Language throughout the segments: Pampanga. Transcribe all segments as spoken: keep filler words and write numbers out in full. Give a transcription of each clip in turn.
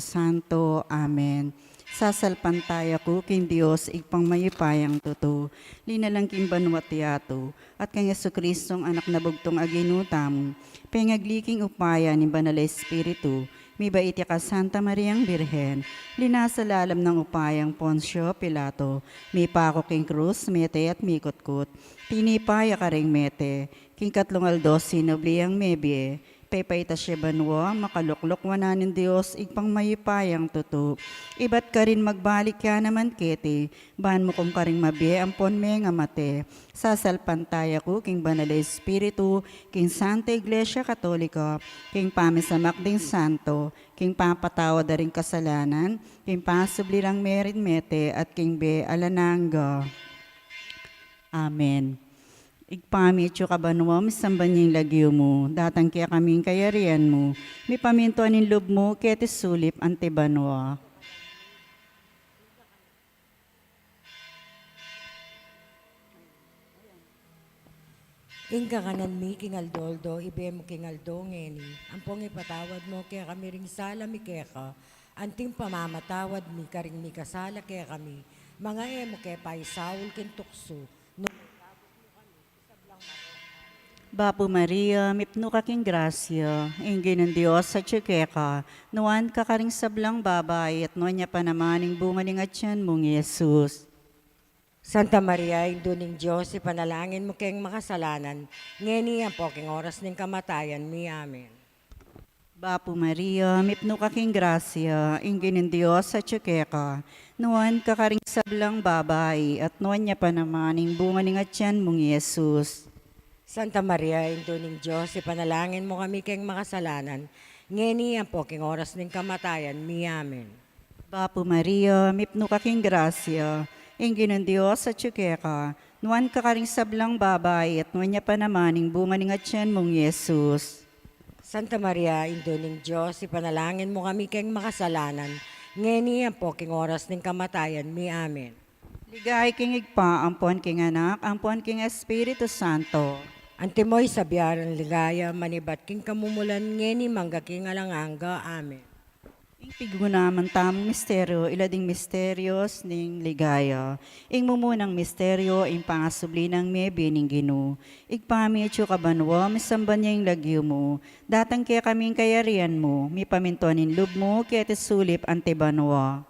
Santo. Amen. Sasalpantaya ku king Dios, Ibpang mayupayang tutu, linalang king banua't yatu, at kang Jesucristong Anak na bugtung a Ginu tamu, pengagli king upaya ning Banal a Espiritu, mibait ya kang Santa Mariang Birhen, linasa lalam nang upayang Poncio Pilato, mipaku king krus, mete at mikutkut, tinipa ya karing mete, king katlung aldo sinubli yang mebie, pepaitas ya banua, makaluklok wanan ning Dios Ibpang mayupayang tutu. Ibat karin magbalik ya naman keti, ban mukum karing mabie ampon mengamate. Sasalpantaya ku king Banal a Espiritu, king Santa Iglesia Katolika, king pamisamak ding santo, king papatawad da ring kasalanan, king pasubli rang merin mete, at king bie alang angga. Amen. Ibpa mi, atsu ka banua, misamban ya ing lagyu mu, datang kekami ing kayarian mu, mipamintuan ing lub mu keti sulip anti banua. Ing kakanan mi king aldo-aldo, ibie mu king aldo ngeni, ampong ipatawad mu kekami ring sala mi keka, anting pamamatawad mi karing mikasala kekami, manga e mu ke paisaul king tuksu, nune ikabus mu kami king sablang marok. Bapu Maria, mipnu ka king grasya, ing Ginung Dios atyu keka, nuan ka karing sablang babai, at nuan ya pa naman ing bunga ning atyan mung Jesus. Santa Maria, Indu ning Dios, ipanalangin mu keng makasalanan, ngeni ampo king oras ning kamatayan mi. Amen. Bapu Maria, mipnu ka king grasya, ing Ginung Dios atyu keka, nuan ka karing sablang babai, at nuan ya pa naman ing bunga ning atyan mung Jesus. Santa Maria, Indu ning Dios, ipanalangin mu kami keng makasalanan, ngeni ampo king oras ning kamatayan mi. Amen. Bapu Maria, mipnu ka king grasya, ing Ginung Dios atyu keka, nuan ka karing sablang babai, at nuan ya pa naman ing bunga ning atyan mung Jesus. Santa Maria, Indu ning Dios, ipanalangin mu kami keng makasalanan, ngeni ampo king oras ning kamatayan mi. Amen. Ligaya king Ibpa, ampon king Anak, ampon king Espiritu Santo. Antimo ing sabyan ning ligaya, manibat king kamumulan, ngeni mangga king alang angga. Amen. Ing pigunaman tamung misteryo, ila ding misterios ning ligaya. Ing mumunang misteryo, ing pangasubli nang mebie ning Ginu. Ibpa mi atsu ka banua, misamban ya ing lagyu mu, datang kekami ing kayarian mu, mipamintuan ing lub mu keti sulip anti banua.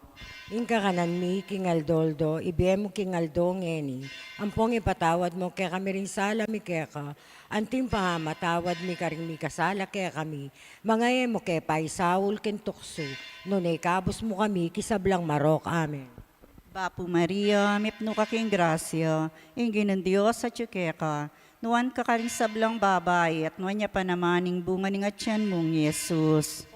Ing kakanan mi king aldo-aldo, ibie mu king aldo ngeni, ampong ipatawad mu kekami ring sala mi keka, anting pamamatawad mi karing mikasala kekami, manga e mu ke paisaul king tuksu, nune ikabus mu kami king sablang marok. Amen. Bapu Maria, mipnu ka king grasya, ing Ginung Dios atyu keka, nuan ka karing sablang babai, at nuan ya pa naman ing bunga ning atyan mung Jesus.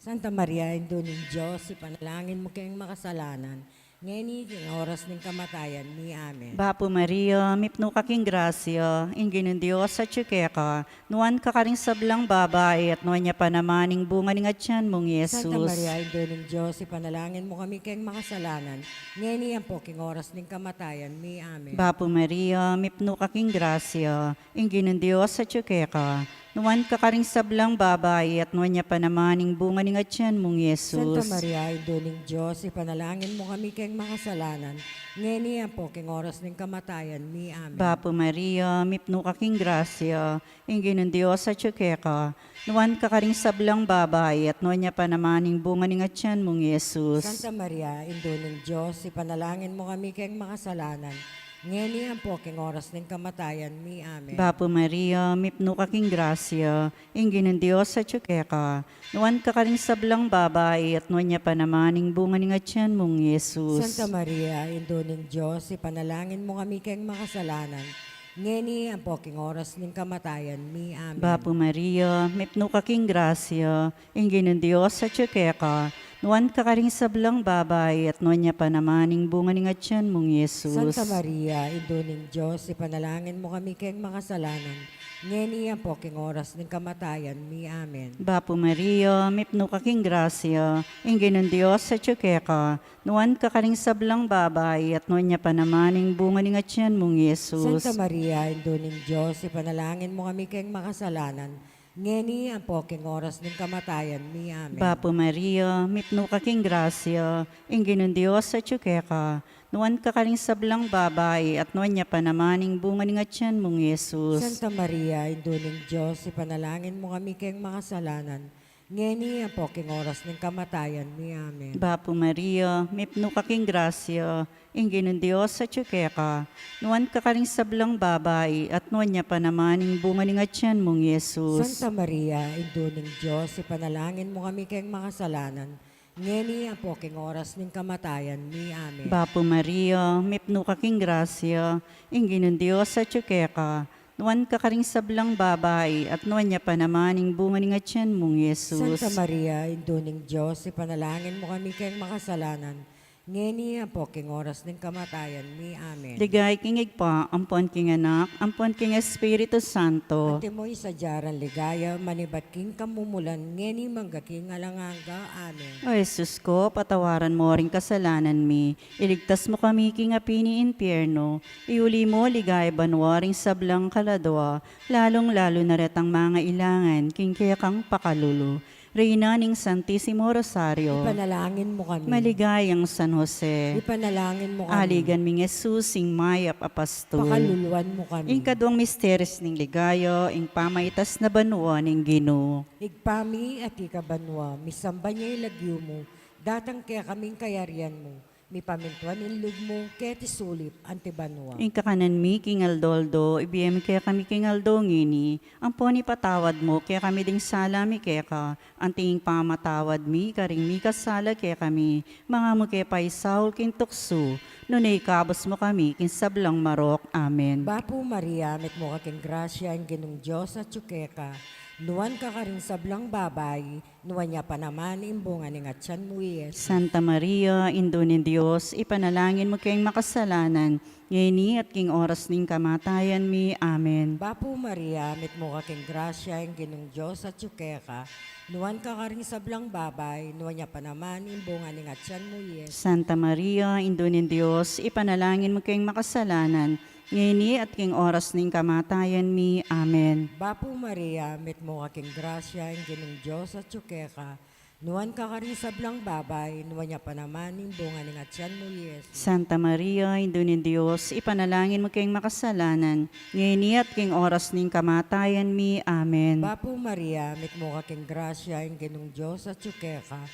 Santa Maria, Indu ning Dios, ipanalangin mu keng makasalanan, ngeni king oras ning kamatayan mi. Amen. Bapu Maria, mipnu ka king grasya, ing Ginung Dios atyu keka, nuan ka karing sablang babai, at nuan ya pa naman ing bunga ning atyan mung Jesus. Santa Maria, Indu ning Dios, ipanalangin mu kami keng makasalanan, ngeni ampo king oras ning kamatayan mi. Amen. Bapu Maria, mipnu ka king grasya, ing Ginung Dios atyu keka, nuan ka karing sablang babai, at nuan ya pa naman ing bunga ning atyan mung Jesus. Santa Maria, Indu ning Dios, ipanalangin mu kami keng makasalanan, ngeni ampo king oras ning kamatayan mi. Amen. Bapu Maria, mipnu ka king grasya, ing Ginung Dios atyu keka, nuan ka karing sablang babai, at nuan ya pa naman ing bunga ning atyan mung Jesus. Santa Maria, Indu ning Dios, ipanalangin mu kami keng makasalanan, ngeni ampo king oras ning kamatayan mi. Amen. Bapu Maria, mipnu ka king grasya, ing Ginung Dios atyu keka, nuan ka karing sablang babai, at nuan ya pa naman ing bunga ning atyan mung Jesus. Santa Maria, Indu ning Dios, ipanalangin mu kami keng makasalanan, ngeni ampo king oras ning kamatayan mi. Amen. Bapu Maria, mipnu ka king grasya, ing Ginung Dios atyu keka, nuan ka karing sablang babai, at nuan ya pa naman ing bunga ning atyan mung Jesus. Santa Maria, Indu ning Dios, ipanalangin mu kami keng makasalanan, ngeni ampo king oras ning kamatayan mi. Amen. Bapu Maria, mipnu ka king grasya, ing Ginung Dios atyu keka, nuan ka karing sablang babai, at nuan ya pa naman ing bunga ning atyan mung Jesus. Santa Maria, Indu ning Dios, ipanalangin mu kami keng makasalanan, Ngeni ampo king oras ning kamatayan mi. Amen. Bapu Maria, mipnu ka king grasya, ing Ginung Dios atyu keka, nuan ka karing sablang babai, at nuan ya pa naman ing bunga ning atyan mung Jesus. Santa Maria, Indu ning Dios, ipanalangin mu kami keng makasalanan, ngeni ampo king oras ning kamatayan mi. Amen. Bapu Maria, mipnu ka king grasya, ing Ginung Dios atyu keka, nuan ka karing sablang babai, at nuan ya pa naman ing bunga ning atyan mung Jesus. Santa Maria, Indu ning Dios, ipanalangin mu kami keng makasalanan, ngeni ampo king oras ning kamatayan mi. Amen. Bapu Maria, mipnu ka king grasya, ing Ginung Dios atyu keka, nuan ka karing sablang babai, at nuan ya pa naman ing bunga ning atyan mung Jesus. Santa Maria, Indu ning Dios, ipanalangin mu kami keng makasalanan, ngeni ampo king oras ning kamatayan mi. Amen. Ligaya king Ibpa, ampon king Anak, ampon king Espiritu Santo. Antimo ing sadya rang ligaya, manibat king kamumulan, ngeni mangga king alang angga. Amen. O Jesus ko, patawaran mu ring kasalanan mi, iligtas mu kami king api ning impyerno, iuli mu king banua ring sablang kaladua, lalung-lalu na retang mangailangan king kekang pakalulu. Reyna ning Santisimo Rosario. Ipanalangin mu kami. Maligayang San Jose. Ipanalangin mu kami. Aligan ming Jesus, ing mayap a pastul. Pakaluluan mu kami. Ing kaduang misteryos ning ligaya, ing pamaitas na banua ning Ginu. Ibpa mi, atiu ka banua, misamban ya ing lagyu mu, datang kekami ing kayarian mu, mipamintuan ing lub mu, keti sulip anti banua. Ing kakanan mi king aldo-aldo, ibie mu kekami king aldo ngeni, ampon ipatawad mu kekami ding sala mi keka, anti ing pamamatawad mi karing mikasala kekami, manga mu ke paisaul king tuksu, nune ikabus mu kami king sablang marok. Amen. Bapu Maria, mitmu ka king grasya, ing Ginung Dios atyu keka, nuan ka karing sablang babai, nuan ya pa naman ing bunga ning atyan mu, Jesus. Santa Maria, Indu ning Dios, ipanalangin mu keng makasalanan, ngeni at king oras ning kamatayan mi. Amen. Bapu Maria, mitmu ka king grasya, ing Ginung Dios atyu keka, nuan ka karing sablang babai, nuan ya pa naman ing bunga ning atyan mu, Jesus. Santa Maria, Indu ning Dios, ipanalangin mu keng makasalanan, ngeni at king oras ning kamatayan mi. Amen. Bapu Maria, mitmu ka king grasya, ing Ginung Dios atyu keka, nuan ka karing sablang babai, nuan ya pa naman ing bunga ning atyan mu, Jesus. Santa Maria, Indu ning Dios, ipanalangin mu keng makasalanan, ngeni at king oras ning kamatayan mi. Amen. Bapu Maria, mitmu ka king grasya, ing Ginung Dios atyu keka,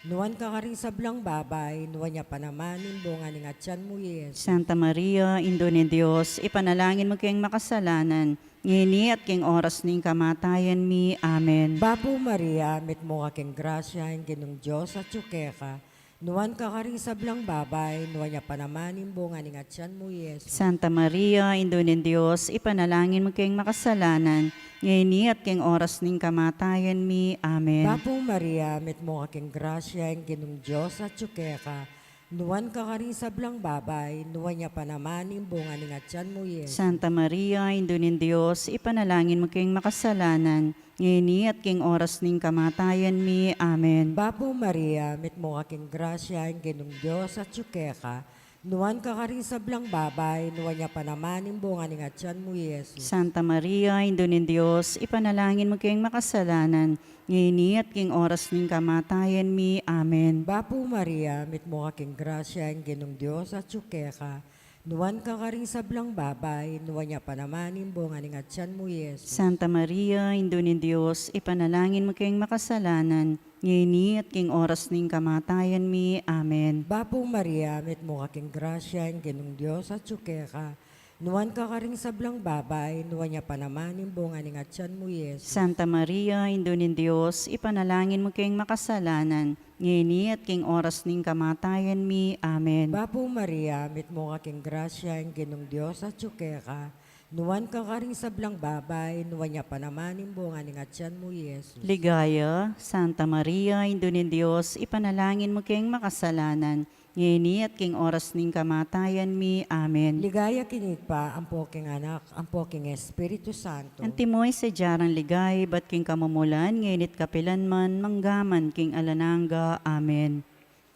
nuan ka karing sablang babai, nuan ya pa naman ing bunga ning atyan mu, Jesus. Santa Maria, Indu ning Dios, ipanalangin mu keng makasalanan, ngeni at king oras ning kamatayan mi. Amen. Bapu Maria, mitmu ka king grasya, ing Ginung Dios atyu keka, nuan ka karing sablang babai, nuan ya pa naman ing bunga ning atyan mu, Jesus. Santa Maria, Indu ning Dios, ipanalangin mu keng makasalanan, ngeni at king oras ning kamatayan mi. Amen. Bapu Maria, mitmu ka king grasya, ing Ginung Dios atyu keka, nuan ka karing sablang babai, nuan ya pa naman ing bunga ning atyan mu, Jesus. Santa Maria, Indu ning Dios, ipanalangin mu keng makasalanan, ngeni at king oras ning kamatayan mi. Amen. Bapu Maria, mitmu ka king grasya, ing Ginung Dios atyu keka, nuan ka karing sablang babai, nuan ya pa naman ing bunga ning atyan mu, Jesus. Santa Maria, Indu ning Dios, ipanalangin mu keng makasalanan, ngeni at king oras ning kamatayan mi. Amen. Bapu Maria, mitmu ka king grasya, ing Ginung Dios atyu keka, nuan ka karing sablang babai, nuan ya pa naman ing bunga ning atyan mu, Jesus. Santa Maria, Indu ning Dios, ipanalangin mu keng makasalanan, ngeni at king oras ning kamatayan mi. Amen. Bapu Maria, mitmu ka king grasya, ing Ginung Dios atyu keka, nuan ka karing sablang babai, nuan ya pa naman ing bunga ning atyan mu, Jesus. Santa Maria, Indu ning Dios, ipanalangin mu keng makasalanan, ngeni at king oras ning kamatayan mi. Amen. Bapu Maria, mitmu ka king grasya, ing Ginung Dios atyu keka, nuan ka karing sablang babai, nuan ya pa naman ing bunga ning atyan mu, Jesus. Ligaya, Santa Maria, Indu ning Dios, ipanalangin mu keng makasalanan, ngeni at king oras ning kamatayan mi. Amen. Ligaya king Ibpa, ampo king Anak, ampo king Espiritu Santo. Antimo ing sadya rang ligaya ibat king kamumulan, ngeni at kapilan man, mangga man king alang angga. Amen.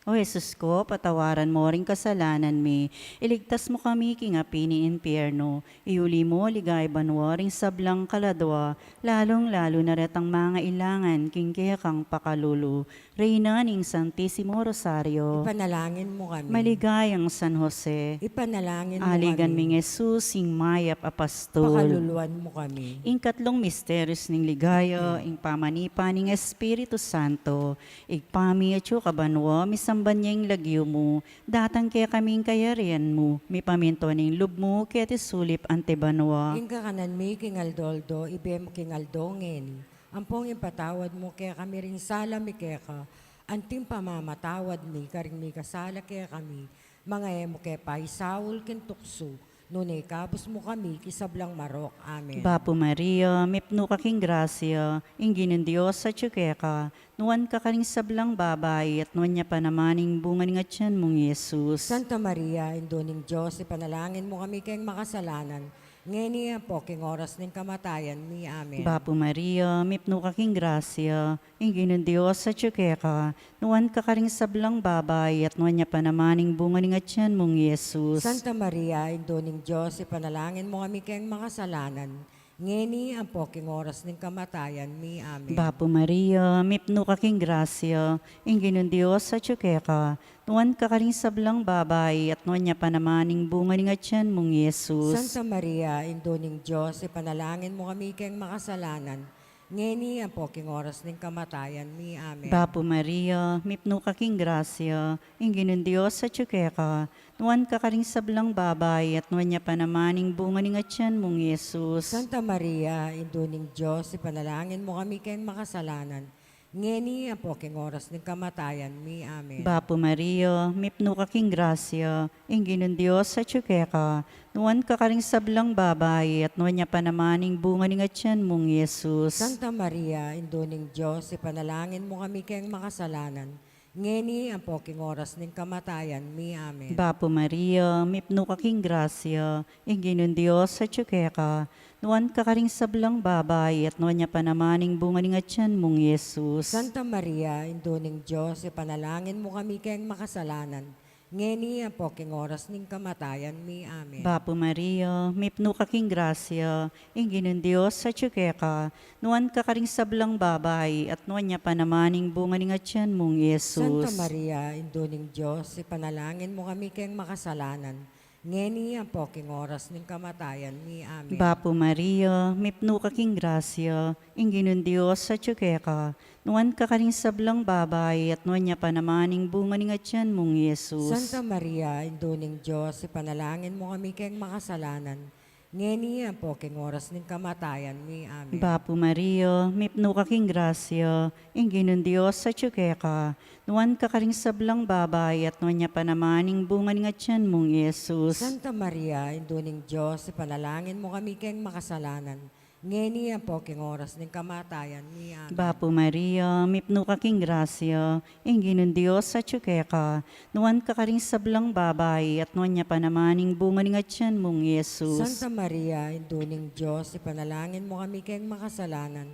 O Jesus ko, patawaran mo ring kasalanan mi, iligtas mo kami king api ning impyerno, iuli mo king ligaya banua ring sablang kaladua, lalung-lalu na retang mangailangan king kekang pakalulu. Reyna ning Santisimo Rosario. Ipanalangin mo kami. Maligayang San Jose. Ipanalangin mo kami. Aligan ming Jesus, ing mayap a pastul. Pakaluluan mo kami. Ing katlung misteryus ning ligaya, ing pamanipa ning Espiritu Santo. Ibpa mi, atsu ka banua, misamban ya ing lagyu mu, datang kekami ing kayarian mu, mipamintuan ing lub mu, keti sulip anti banua. Ing kakanan mi king aldo-aldo, ibie mu king aldo ngeni. Ampon ipatawad mu kekami ring sala mi keka, anti ing pamamatawad mi karing mikasala kekami, manga e mu ke paisaul king tuksu, nune ikabus mu kami king sablang marok. Amen. Bapu Maria, mipnu ka king grasya, ing Ginung Dios atsu keka, nuan ka karing sablang babai, at nuan ya pa naman ing bunga ning atian mung Jesus. Santa Maria, Indu ning Dios, ipanalangin mu kami keng makasalanan, ngeni ampo king oras ning kamatayan mi. Amen. Bapu Maria, mipnu ka king grasya, ing Ginung Dios atsu keka, nuan ka karing sablang babai, at nuan ya pa naman ing bunga ning atian mung Jesus. Santa Maria, Indu ning Dios, ipanalangin mu kami keng makasalanan, ngeni ampo king oras ning kamatayan mi. Amen. Bapu Maria, mipnu ka king grasya, ing Ginung Dios atsu keka, nuan ka karing sablang babai, at nuan ya pa naman ing bunga ning atian mung Jesus. Santa Maria, Indu ning Dios, ipanalangin mu kami keng makasalanan, ngeni ampo king oras ning kamatayan mi. Amen. Bapu Maria, mipnu ka king grasya, ing Ginung Dios atsu keka, nuan ka karing sablang babai, at nuan ya pa naman ing bunga ning atian mung Jesus. Santa Maria, Indu ning Dios, ipanalangin mu kami keng makasalanan, ngeni ampo king oras ning kamatayan mi. Amen. Bapu Maria, mipnu ka king grasya, ing Ginung Dios atsu keka, nuan ka karing sablang babai, at nuan ya pa naman ing bunga ning atian mung Jesus. Santa Maria, Indu ning Dios, ipanalangin mu kami keng makasalanan, ngeni ampo king oras ning kamatayan mi. Amen. Bapu Maria, mipnu ka king grasya, ing Ginung Dios atsu keka, nuan ka karing sablang babai, at nuan ya pa naman ing bunga ning atian mung Jesus. Santa Maria, Indu ning Dios, ipanalangin mu kami keng makasalanan, ngeni ampo king oras ning kamatayan mi. Amen. Bapu Maria, mipnu ka king grasya, ing Ginung Dios atsu keka, nuan ka karing sablang babai, at nuan ya pa naman ing bunga ning atian mung Jesus. Santa Maria, Indu ning Dios, ipanalangin mu kami keng makasalanan, ngeni ampo king oras ning kamatayan mi. Amen. Bapu Maria, mipnu ka king grasya, ing Ginung Dios atsu keka, nuan ka karing sablang babai, at nuan ya pa naman ing bunga ning atian mung Jesus. Santa Maria, Indu ning Dios, ipanalangin mu kami keng makasalanan, ngeni ampo king oras ning kamatayan mi. Amen. Bapu Maria, mipnu ka king grasya, ing Ginung Dios atsu keka, nuan ka karing sablang babai, at nuan ya pa naman ing bunga ning atian mung Jesus. Santa Maria, Indu ning Dios, ipanalangin mu kami keng makasalanan, ngeni ampo king oras ning kamatayan mi. Amen. Bapu Maria, mipnu ka king grasya, ing Ginung Dios atsu keka, nuan ka karing sablang babai, at nuan ya pa naman ing bunga ning atian mung Jesus. Santa Maria, Indu ning Dios, ipanalangin mu kami keng makasalanan,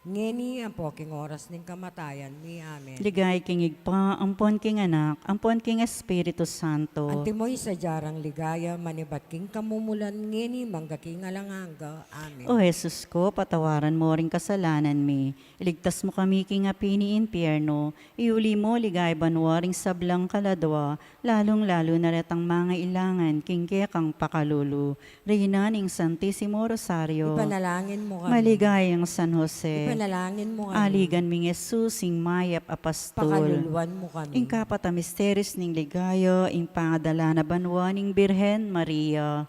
ngeni ampo king oras ning kamatayan mi. Amen. Ligaya king Ibpa, ampon king Anak, ampon king Espiritu Santo. Antimo ing sadya rang ligaya, manibat king kamumulan, ngeni mangga king alang angga. Amen. O Jesus ko, patawaran mo ring kasalanan mi, iligtas mo kami king api ning impyerno, iuli mo king ligaya banua ring sablang kaladua, lalung-lalu na retang mangailangan king kekang pakalulu. Reyna ning Santisimo Rosario. Ipanalangin mo kami. Maligayang San Jose. Ipanalangin mo kami. Aligan ming Jesus, ing mayap a pastul. Pakaluluan mo kami. Ing kapat a misteryus ning ligaya, ing pangadala na banua ning Birhen Maria.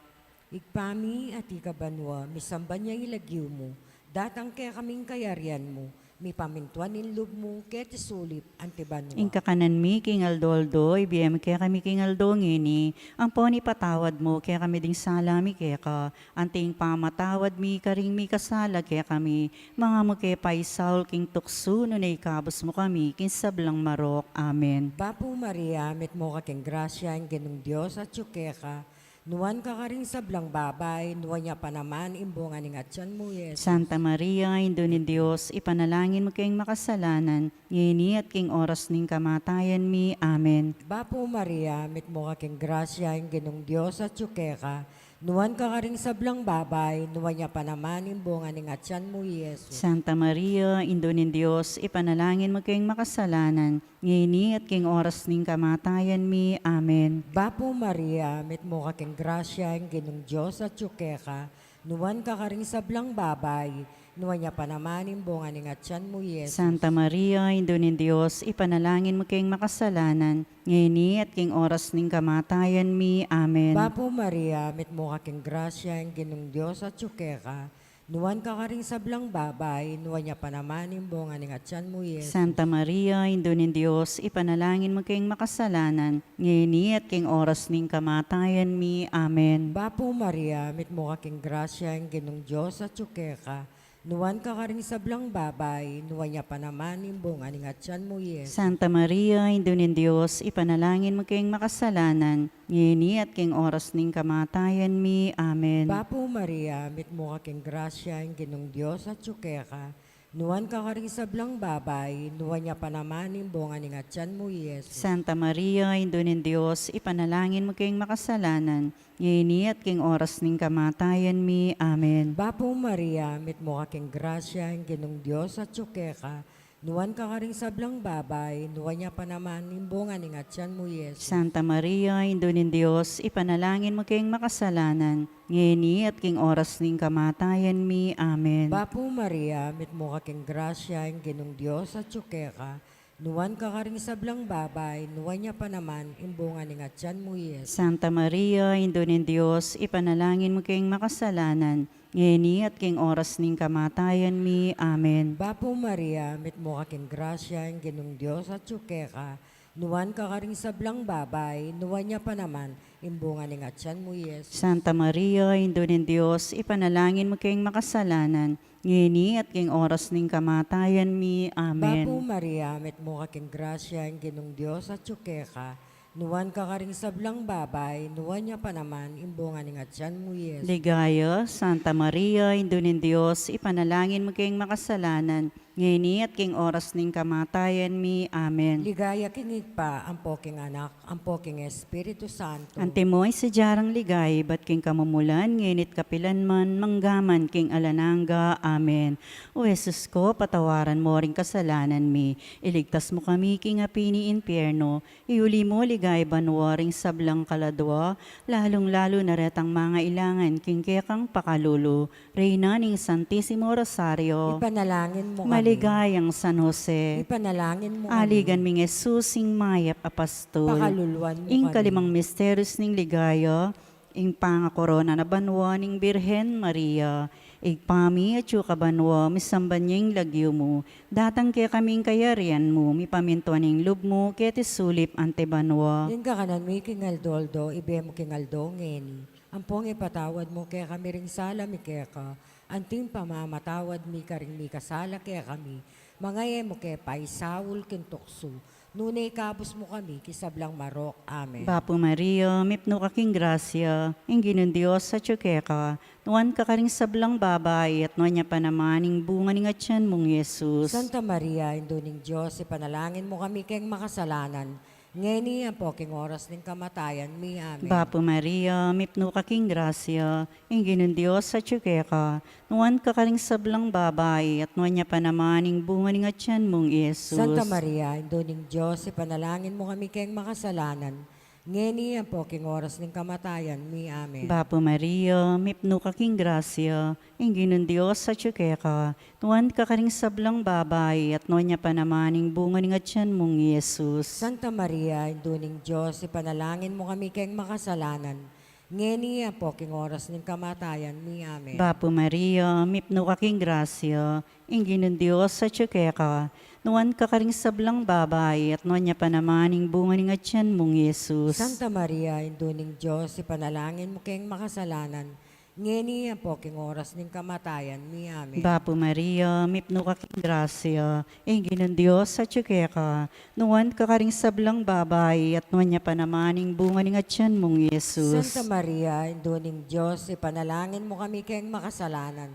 Ibpa mi, atiu ka banua, misamban ya ing lagyu mu, datang kekami ing kayarian mu, mipamintuan ing lub mu, keti sulip anti banua. Ing kakanan mi king aldo-aldo, ibie mu kekami king aldo ngeni, ampon ipatawad mu kekami ding sala mi keka, anti ing pamamatawad mi karing mikasala kekami, manga e mu ke paisaul king tuksu, nune ikabus mu kami king sablang marok. Amen. Bapu Maria, mitmu ka king grasya, ing Ginung Dios atyu keka, Nuan ka karing sablang babai, nuan ya pa naman ing bunga ning atian mu, Jesus. Santa Maria, Indu ning Dios, ipanalangin mu keng makasalanan, ngeni at king oras ning kamatayan mi. Amen. Bapu Maria, mitmu ka king grasya, ing Ginung Dios atyu keka, nuan ka karing sablang babai, nuan ya pa naman ing bunga ning atian mu, Jesus. Santa Maria, Indu ning Dios, ipanalangin mu keng makasalanan, ngeni at king oras ning kamatayan mi. Amen. Bapu Maria, mitmu ka king grasya, ing Ginung Dios atyu keka, nuan ka karing sablang babai, nuan ya pa naman ing bunga ning atian mu, Jesus. Santa Maria, Indu ning Dios, ipanalangin mu keng makasalanan, ngeni at king oras ning kamatayan mi. Amen. Bapu Maria, mitmu ka king grasya, ing Ginung Dios atyu keka, nuan ka karing sablang babai, nuan ya pa naman ing bunga ning atian mu, Jesus. Santa Maria, Indu ning Dios, ipanalangin mu keng makasalanan, ngeni at king oras ning kamatayan mi. Amen. Bapu Maria, mitmu ka king grasya, ing Ginung Dios atyu keka, nuan ka karing sablang babai, nuan ya pa naman ing bunga ning atian mu, Jesus. Santa Maria, Indu ning Dios, ipanalangin mu keng makasalanan, ngeni at king oras ning kamatayan mi. Amen. Bapu Maria, mitmu ka king grasya, ing Ginung Dios atyu keka, nuan ka karing sablang babai, nuan ya pa naman ing bunga ning atian mu, Jesus. Santa Maria, Indu ning Dios, ipanalangin mu keng makasalanan, ngeni at king oras ning kamatayan mi. Amen. Bapu Maria, mitmu ka king grasya, ing Ginung Dios atyu keka, nuan ka karing sablang babai, nuan ya pa naman ing bunga ning atian mu, Jesus. Santa Maria, Indu ning Dios, ipanalangin mu keng makasalanan, ngeni at king oras ning kamatayan mi. Amen. Bapu Maria, mitmu ka king grasya, ing Ginung Dios atyu keka, nuan ka karing sablang babai, nuan ya pa naman ing bunga ning atian mu, Jesus. Santa Maria, Indu ning Dios, ipanalangin mu keng makasalanan, ngeni at king oras ning kamatayan mi. Amen. Bapu Maria, mitmu ka king grasya, ing Ginung Dios atyu keka, nuan ka karing sablang babai, nuan ya pa naman ing bunga ning atian mu, Jesus. Santa Maria, Indu ning Dios, ipanalangin mu keng makasalanan, ngeni at king oras ning kamatayan mi. Amen. Bapu Maria, mitmu ka king grasya, ing Ginung Dios atyu keka, nuan ka karing sablang babai, nuan ya pa naman ing bunga ning atian mu, Jesus. Ligaya, Santa Maria, Indu ning Dios, ipanalangin mu keng makasalanan, ngeni at king oras ning kamatayan mi. Amen. Ligaya king Ibpa, ampo king Anak, ampo king Espiritu Santo. Antimo ing sadya rang ligaya ibat king kamumulan, ngeni at kapilan man, mangga man king alang angga. Amen. O Jesus ko, patawaran mu ring kasalanan mi, iligtas mu kami king api ning impyerno, iuli mu king banua ring sablang kaladua, lalung-lalu na retang mangailangan king kekang pakalulu. Reyna ning Santisimo Rosario. Ipanalangin mu kami. Maligayang San Jose. Ipanalangin mu kami. Aligan ming Jesus, ing mayap a pastul. Pakaluluan mu kami. Ing kalimang misterios ning ligaya, ing pangakorona na banua ning Birhen Maria. Ibpa mi, atsu ka banua, misamban ya ing lagyu mu. Datang kekami ing kayarian mu, mipamintuan ing lub mu, keti sulip anti banua. Ing kakanan mi king aldo-aldo, ibie mu king aldo ngeni. Ampong ipatawad mu kekami ring sala mi keka, anti ing pamamatawad mi karing mikasala kekami. Manga e mu ke paisaul king tuksu, nune ikabus mu kami king sablang marok. Amen. Bapu Maria, mipnu ka king grasya, ing Ginung Dios atyu keka, nuan ka karing sablang babai, at nuan ya pa naman ing bunga ning atyan mung Jesus. Santa Maria, Indu ning Dios, ipanalangin mu kami keng makasalanan, ngeni ampo king oras ning kamatayan mi. Amen. Bapu Maria, mipnu ka king grasya, ing Ginung Dios atyu keka, nuan ka karing sablang babai, at nuan ya pa naman ing bunga ning atyan mung Jesus. Santa Maria, Indu ning Dios, ipanalangin mu kami keng makasalanan, ngeni ampo king oras ning kamatayan mi. Amen. Bapu Maria, mipnu ka king grasya, ing Ginung Dios atyu keka, nuan ka karing sablang babai, at nuan ya pa naman ing bunga ning atyan mung Jesus. Santa Maria, Indu ning Dios, ipanalangin mu kami keng makasalanan, ngeni ampo king oras ning kamatayan mi. Amen. Bapu Maria, mipnu ka king grasya, ing Ginung Dios atyu keka, nuan ka karing sablang babai, at nuan ya pa naman ing bunga ning atyan mung Jesus. Santa Maria, Indu ning Dios, ipanalangin mu keng makasalanan, Ngeni ampo king oras ning kamatayan mi. Amen. Bapu Maria, mipnu ka king grasya, ing Ginung Dios atyu keka, nuan ka karing sablang babai, at nuan ya pa naman ing bunga ning atyan mung Jesus. Santa Maria, Indu ning Dios, ipanalangin mu kami keng makasalanan,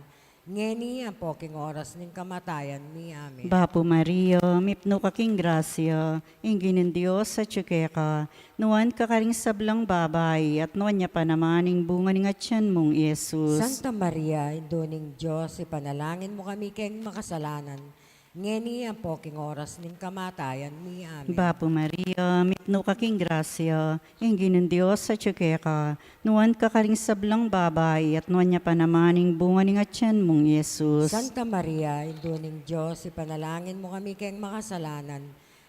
ngeni ampo king oras ning kamatayan mi. Amen. Bapu Maria, mipnu ka king grasya, ing Ginung Dios atyu keka, nuan ka karing sablang babai, at nuan ya pa naman ing bunga ning atyan mung Jesus. Santa Maria, Indu ning Dios, ipanalangin mu kami keng makasalanan, ngeni ampo king oras ning kamatayan mi. Amen. Bapu Maria, mipnu ka king grasya, ing Ginung Dios atyu keka, nuan ka karing sablang babai, at nuan ya pa naman ing bunga ning atyan mung Jesus. Santa Maria, Indu ning Dios, ipanalangin mu kami keng makasalanan,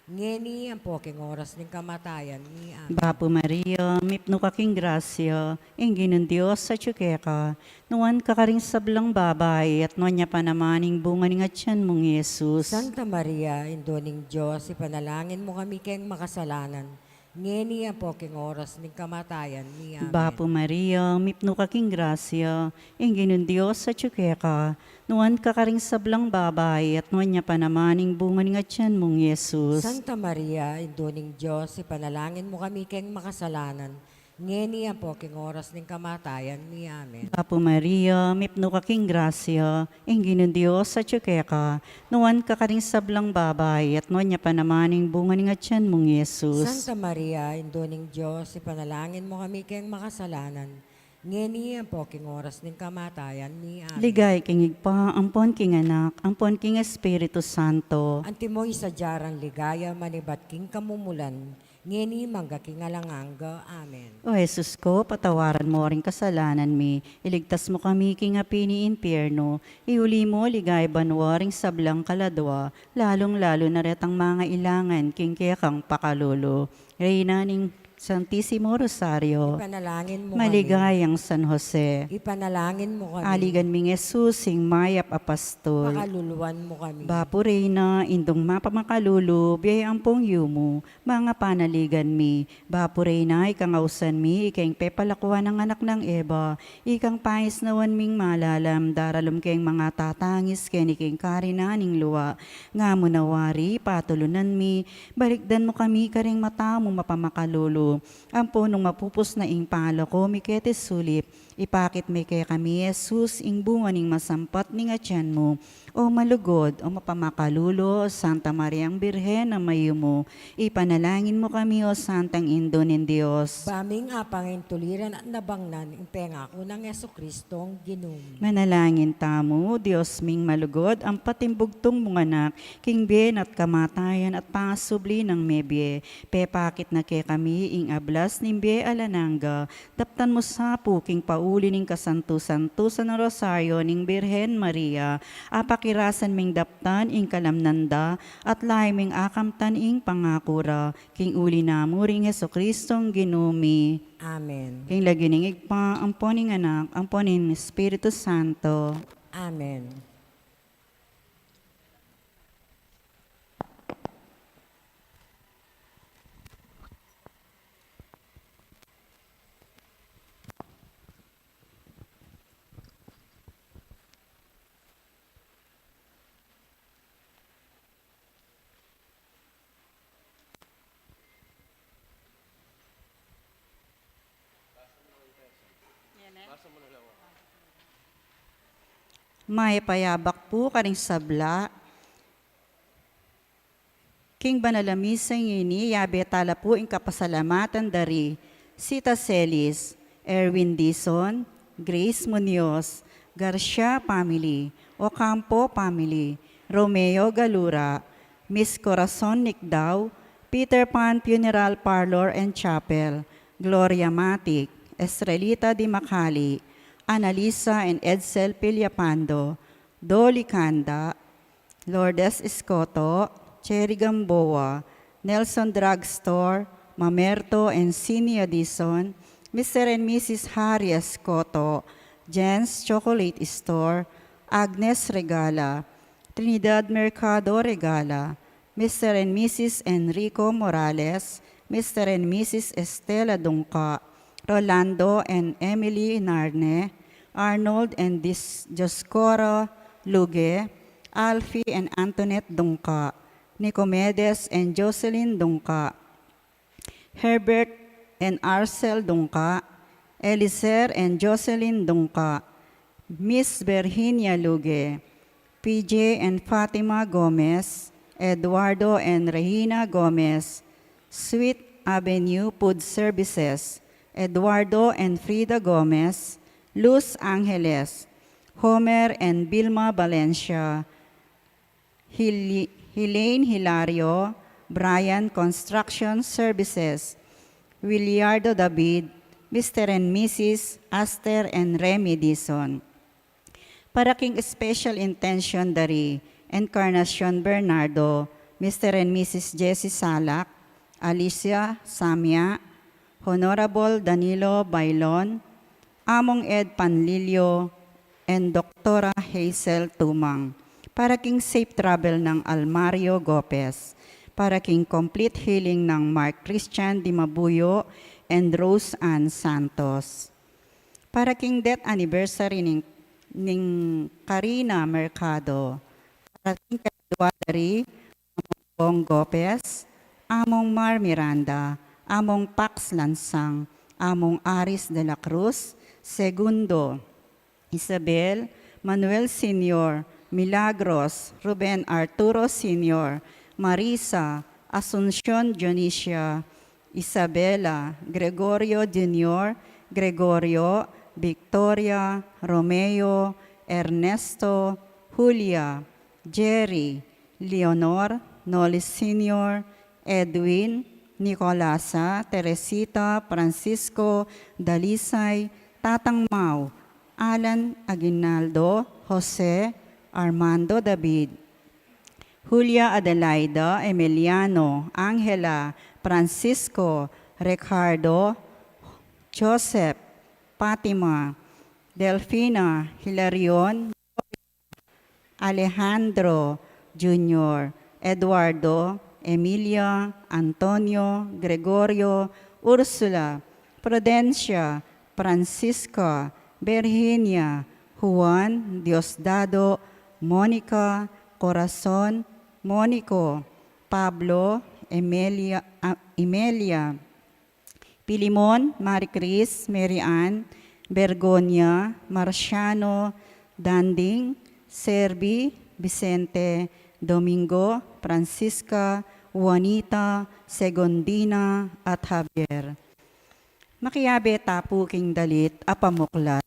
ngeni ampo king oras ning kamatayan mi. Amen. Bapu Maria, mipnu ka king grasya, ing Ginung Dios atyu keka, nuan ka karing sablang babai, at nuan ya pa naman ing bunga ning atyan mung Jesus. Santa Maria, Indu ning Dios, ipanalangin mu kami keng makasalanan, ngeni ampo king oras ning kamatayan mi. Amen. Bapu Maria, mipnu ka king grasya, ing Ginung Dios atyu keka, nuan ka karing sablang babai, at nuan ya pa naman ing bunga ning atyan mung Jesus. Santa Maria, Indu ning Dios, ipanalangin mu kami keng makasalanan, ngeni ampo king oras ning kamatayan mi. Amen. Bapu Maria, mipnu ka king grasya, ing Ginung Dios atyu keka, nuan ka karing sablang babai, at nuan ya pa naman ing bunga ning atyan mung Jesus. Santa Maria, Indu ning Dios, ipanalangin mu kami keng makasalanan, ngeni ampo king oras ning kamatayan mi. Amen. Ligaya king Ibpa, ampon king Anak, ampon king Espiritu Santo. Antimo ing sadya rang ligaya manibat king kamumulan, ngeni mangga king alang angga. Amen. O Jesus ko, patawaran mo ring kasalanan mi, iligtas mo kami king api ning impyernu, iuli mo king banua ring sablang kaladua, lalung-lalu na retang mangailangan king kekang pakalulu. Reyna ning Santisimo Rosario, ipanalangin mu kami. Maligayang San Jose, ipanalangin mu kami. Aligan ming Jesus, ing mayap a pastul, pakaluluan mu kami. Bapu Reyna, Indung mapamakalulu, bie ampong yumu, manga panaligan mi. Bapu Reyna, ikang ausan mi, ikang pepalakuan ning anak nang Eva, ikang paisnawan ming malalam, daralum keng manga tatangis keni king karinan ning lua. Nga mu na wari, patulunan mi, balikdan mu kami karing mata mu mapamakalulu. Ampo nung mapupus na ing palako mi keti sulip, ipakit me kekami, Jesus, ing bunga ning masampat ning atyan mu. O malugud, o mapamakalulu, Santa Mariang Birhen a mayumu, ipanalangin mu kami, O Santang Indu ning Dios. Ba ming apangintuliran at nabangnan ing pengaku nang Jesucristong Ginu mi. Manalangin tamu. Dios ming malugud, ampat ing bugtung mung Anak, king bie na at kamatayan at pasubli nang mebie, pepakit na kekami ing ablas ning bie alang angga, daptan mu sa pu king pauli ning kasantu-santusan a Rosario ning Birhen Maria, apakirasan ming daptan ing kalamnan da, at lalu ming akamtan ing pangaku ra, king uli na mu ring Jesucristong Ginu mi. Amen. King lagyu ning Ibpa, ampo ning Anak, ampo ning Espiritu Santo. Amen. Mayap a yabak pu karing sabla. King banal a misa ngeni, yabe tala pu ing kapasalamatan da ri Sita Celis, Erwin Dizon, Grace Munoz, Garcia family, Ocampo family, Romeo Galura, Miss Corazon Nicdao, Peter Pan Funeral Parlor and Chapel, Gloria Matic, Estrelita Di Macali, Annalisa and Edsel Pillapando, Dolly Canda, Lourdes Escoto, Cherry Gamboa, Nelson Drugstore, Mamerto and Sinia Dizon, Mister and Missus Harry Escoto, Jen's Chocolate Store, Agnes Regala, Trinidad Mercado Regala, Mister and Missus Enrico Morales, Mister and Missus Estela Dungca, Rolando and Emily Narne, Arnold and Dis-, Dioscoro Luge, Alfie and Antoinette Dungca, Nicomedes and Jocelyn Dungca, Herbert and Arcel Dungca, Elizer and Jocelyn Dungca, Miss Virginia Luge, P J and Fatima Gomez, Eduardo and Regina Gomez, Sweet Avenue Food Services, Eduardo and Frida Gomez, Luz Angeles, Homer and Vilma Valencia, Hil-, Helene Hilario, Brian Construction Services, Williardo David, Mister and Missus Aster and Remy Dizon. Para king special intention da ri Encarnacion Bernardo, Mister and Missus Jessie Salak, Alicia Samia, Honorable Danilo Bailon, Among Ed Panlilio, and Doktora Hazel Tumang. Para king safe travel nang Almario Gopez. Para king complete healing nang Mark Christian Dimabuyo and Rose Ann Santos. Para king death anniversary ning, ning Karina Mercado. Para king kay Bong Gopez, Among Mar Miranda, Among Pax Lansang, Among Aris de la Cruz, Segundo, Isabel, Manuel Senior, Milagros, Ruben Arturo Senior, Marisa, Asuncion Dionisia, Isabela, Gregorio Junior, Gregorio, Victoria, Romeo, Ernesto, Julia, Jerry, Leonor, Nolis Senior, Edwin, Nicolasa, Teresita, Francisco, Dalisay, Tatang Mau, Alan Aguinaldo, Jose, Armando David, Julia Adelaida, Emiliano, Angela, Francisco, Ricardo, Joseph, Fatima, Delfina, Hilarion, Alejandro Junior, Eduardo, Emilia, Antonio, Gregorio, Ursula, Prudencia, Francisca, Virginia, Juan, Diosdado, Monica, Corazon, Monico, Pablo, Emelia, ah, Emelia, Pilimon, Marie Chris, Mary Ann, Bergonia, Marciano, Danding, Serbi, Vicente, Domingo, Francisca, Juanita, Segundina, at Javier. Makiabe ta pu king dalit a pamuklat.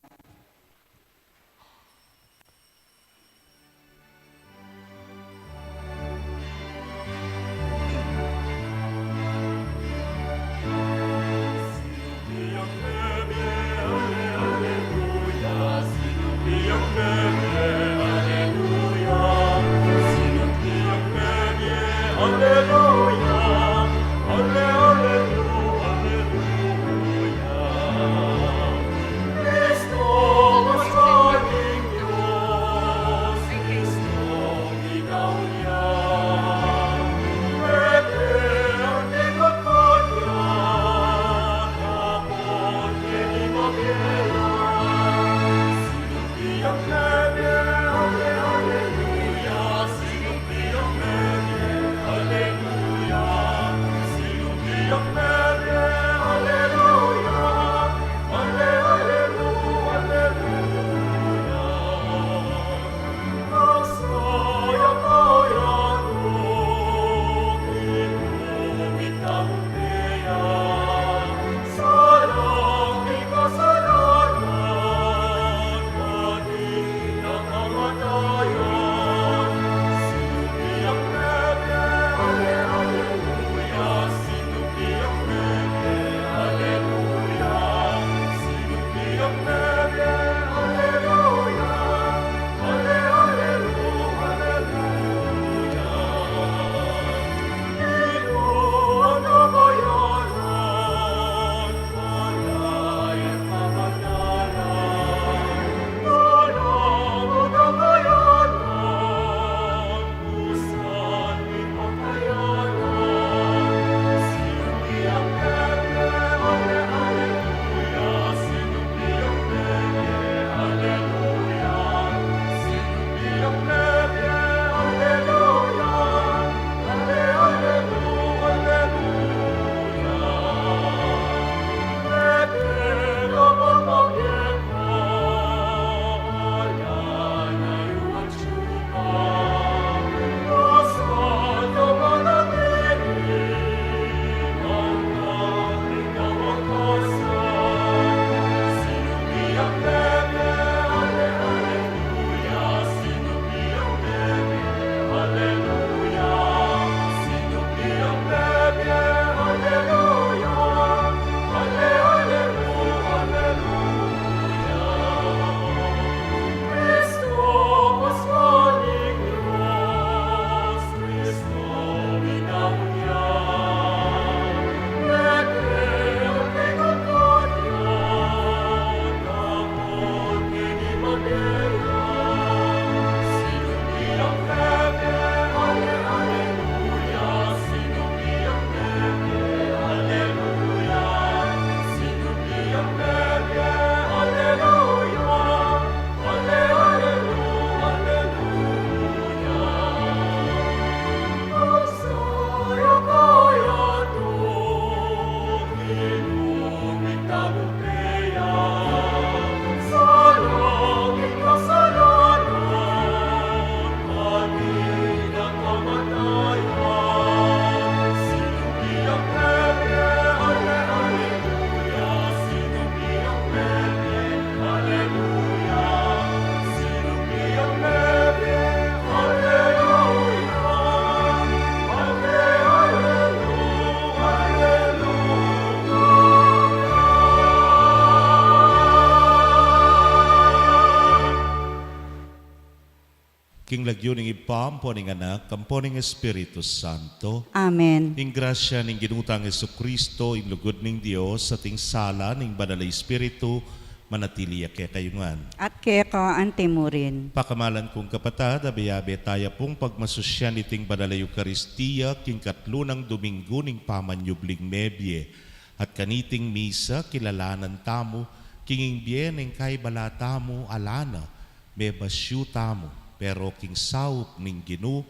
King lagyu ning Ibpa, ampo ning Anak, ampo ning Espiritu Santo. Amen. Ing grasya ning Ginu tang Jesucristo, ing lugud ning Dios, at ing sala ning Banal a Espiritu, manatili ya kekayu ngan. At keka antimurin. Pakamalan kung kapatad, abe-abe taya pung pagmasusyan iting Banal a Eukaristia, king katlu nang Domingo ning pamanyubling mebie. At kaniting misa, kilalanan tamu, king ing bie ning kaibala tamu, ala na, mebasyu tamu, pero king saup ning Ginu,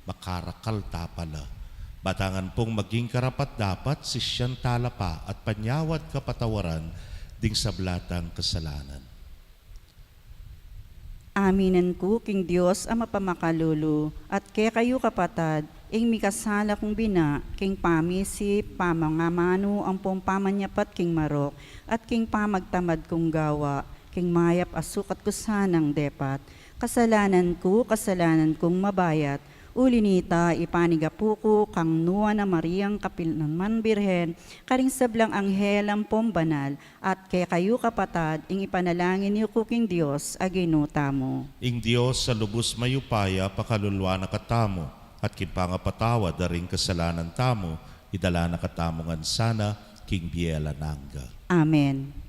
makarakal ta pala. Batangan pung maging karapat-dapat, sisyan tala pa at panyawad kapatawaran ding sabla tang kasalanan. Aminan ku king Dios a mapamakalulu, at kekayu kapatad, ing mikasala kung bina, king pamisip, pamangamanu, ampong pamanyapat king marok, at king pamagtamad kung gawa, king mayap a sukat ku sanang depat. Kasalanan ku, kasalanan kung mabayat, uli nita ipanigapu ku kang Nuan a Mariang Kapilanman Birhen, karing sablang anghel ampong banal, at kekayu kapatad, ing ipanalangin yu ku king Dios a Ginu tamu. Ing Dios a lubus mayupaya, pakaluluan na katamu, at king pangapatawad da ring kasalanan tamu, idala na katamu ngan sana king bie alang angga. Amen.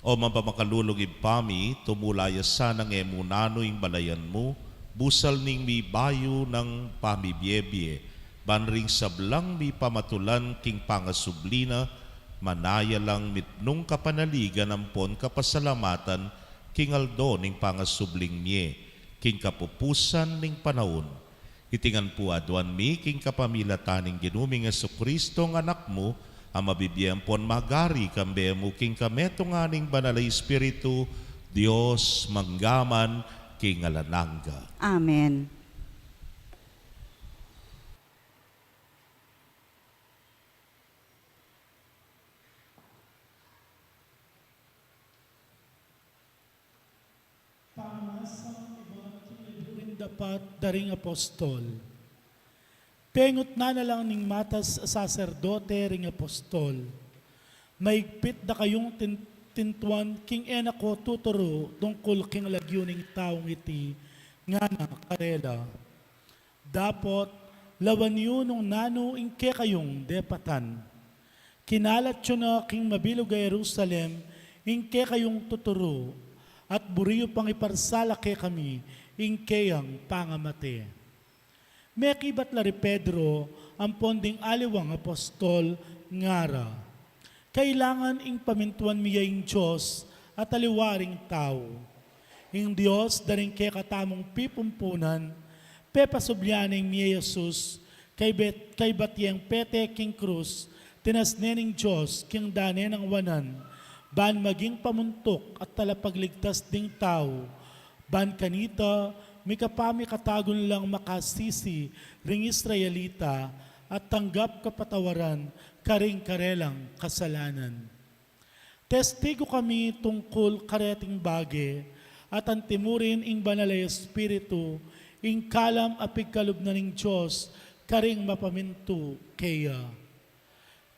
O mapamakalulung Ibpa mi, tumula ya sanang e mu nanu ing balayan mu, busal ning mibayu nang pamibiebie, ban ring sablang mipamatulan king pangasubli na, manaya lang mitmung kapanaligan ampon kapasalamatan king aldo ning pangasubling mie, king kapupusan ning panaun. Iti ngan pu aduan mi king kapamilatan ning Ginu ming Jesucristo, a Anak mu, a mabibie ampon magari kambe mu king kametungan ning Banal a Espiritu, Dios, mangga man king alang angga. Amen. Pamasa ibat king libru ring Dapat da ring Apostol. Pengutnan na lang ning matas a saserdote ring apostol, "Maigpit da kayung tin-, tintuan king e na ko tuturu tungkul king lagyu ning taung iti," ngana karela. "Dapot lawan yu nung nanu ing kekayung depatan. Kinalat yu na king mabilug a Jerusalem ing kekayung tuturu, at buri yu pang iparsala kekami ing keyang pangamate." Mekibat la ri Pedro ampon ding aliwang apostol, ngara, "Kailangan ing pamintuan mi ya ing Dios at aliwa ring tau. Ing Dios da ring kekatamung pipumpunan, pepasublian ne ing mie Jesus, kaybat, kaybat yeng pete king krus, tinas ne ning Dios king dane nang wanan, ban maging pamuntuk at talapagligtas ding tau. Ban kanita, mikapamikatagun lang makasisi ring Israelita, at tanggap kapatawaran karing karelang kasalanan. Testigu kami tungkul kareting bage, at antimurin ing Banal a Espiritu, ing kalam a pigkalub na ning Dios karing mapamintu keya."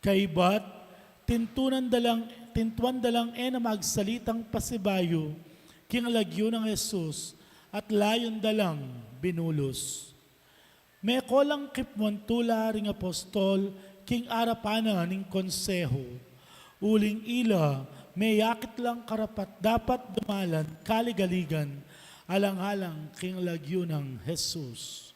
Kaybat, tintunan da lang, tintuan da lang e na magsalitang pasibayu king lagyu nang Jesus, at layun da lang binulus. Meko lang kipmuan tula ring apostol king arapan na ning konseho. Uling ila, meyakit lang karapat-dapat dumalan kaligaligan, alang-alang king lagyu nang Jesus.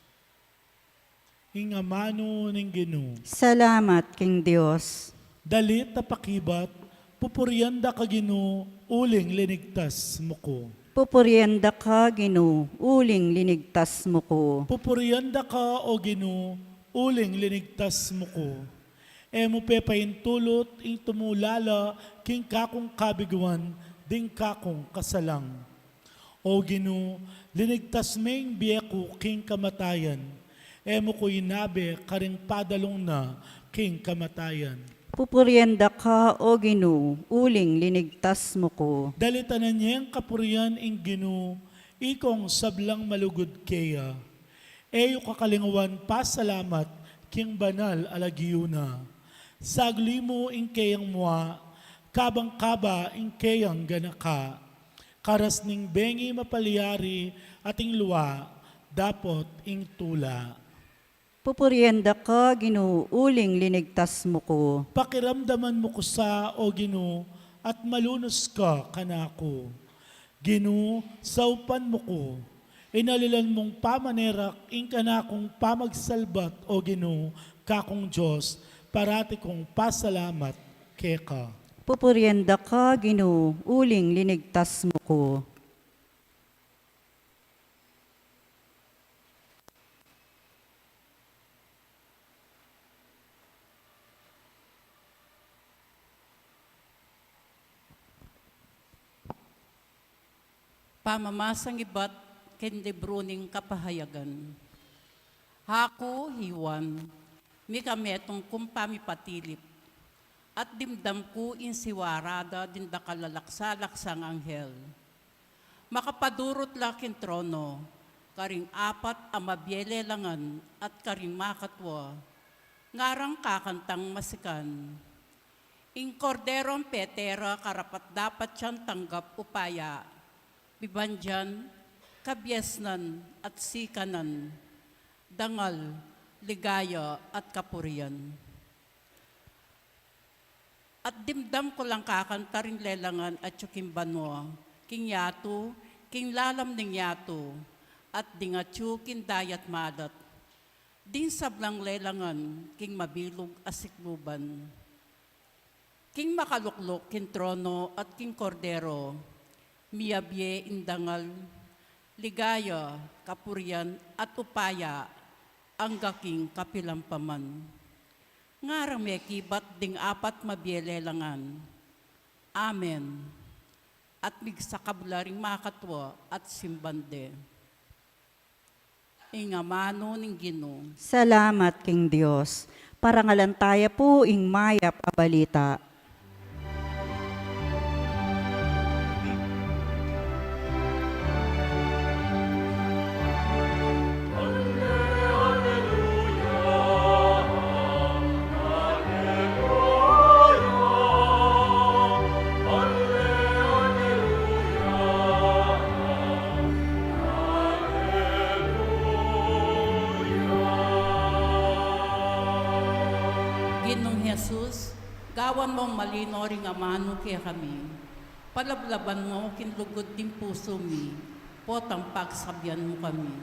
Ing amanu ning Ginu. Salamat king Dios. Dalit a pakibat, pupurian da ka Ginu, uling linigtas mu ku. Pupurian da ka Ginu, uling linigtas mu ku. Pupurian da ka, o Ginu, uling linigtas mu ku. E mu pepaintulut ing tumula la king kakung kabiguan ding kakung kasalang. O Ginu, linigtas me ing bie ku king kamatayan, e mu ku inabe karing padalung na king kamatayan. Pupurian da ka, o Ginu, uling linigtas mu ku. Dalitanan yeng kapurian ing Ginu, ikong sablang malugud keya. E yu kakalingwan pasalamat king banal a lagyu na. Sagli mu ing keyang mua, kabang kaba ing keyang ganaka. Karas ning bengi mapalyari at ing lua, dapot ing tula. Pupurian da ka, Ginu, uling linigtas mu ku. Pakiramdaman mu ku sa, o Ginu, at malunus ka kanaku. Ginu, saupan mu ku. Inalilan mung pamanerak ing kanakung pamagsalbat, o Ginu, kakung Dios, parati kung pasalamat keka. Pupurian da ka, Ginu, uling linigtas mu ku. Pamamasang ibat king libru ning Kapahayagan. Aku, hi Juan, mikametung kung pamipatilip, at dimdam ku ing siwara da ding dakal a laksa-laksang anghel. Makapadurut la king trono, karing apat a mabie lelangan at karing makatua, ngarang kakantang masikan. Ing Korderong pete ra karapat-dapat yang tanggap upaya, bibandian, kabiasnan, at sikanan, dangal, ligaya, at kapurian. At dimdam ku lang kakantarin lelangan atyu king banua, king yatu, king lalam ning yatu, at ding atyu king dayat malat. Ding sablang lelangan king mabilug a sikluban. King makalukluk king trono at king Kordero, miyabie ing dangal, ligaya, kapurian, at upaya, angga king kapilan pa man. Ngarang mekibat ding apat mabie lelangan, "Amen." At migsakab la ring makatua at simban de. Ing amanu ning Ginu. Salamat king Dios. Parangalan taya pu ing mayap a balita. Ginung Jesus, gawan mung malino ring amanu kekami. Palablaban mu king lugud ding pusu mi, potang pagsabian mu kami.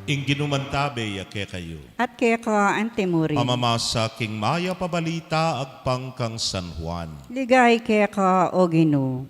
Ing Ginu mantabe ya kekayu. At keka antimurin. Pamamasa king mayap a balita agpang kang San Juan. Ligaya keka, o Ginu.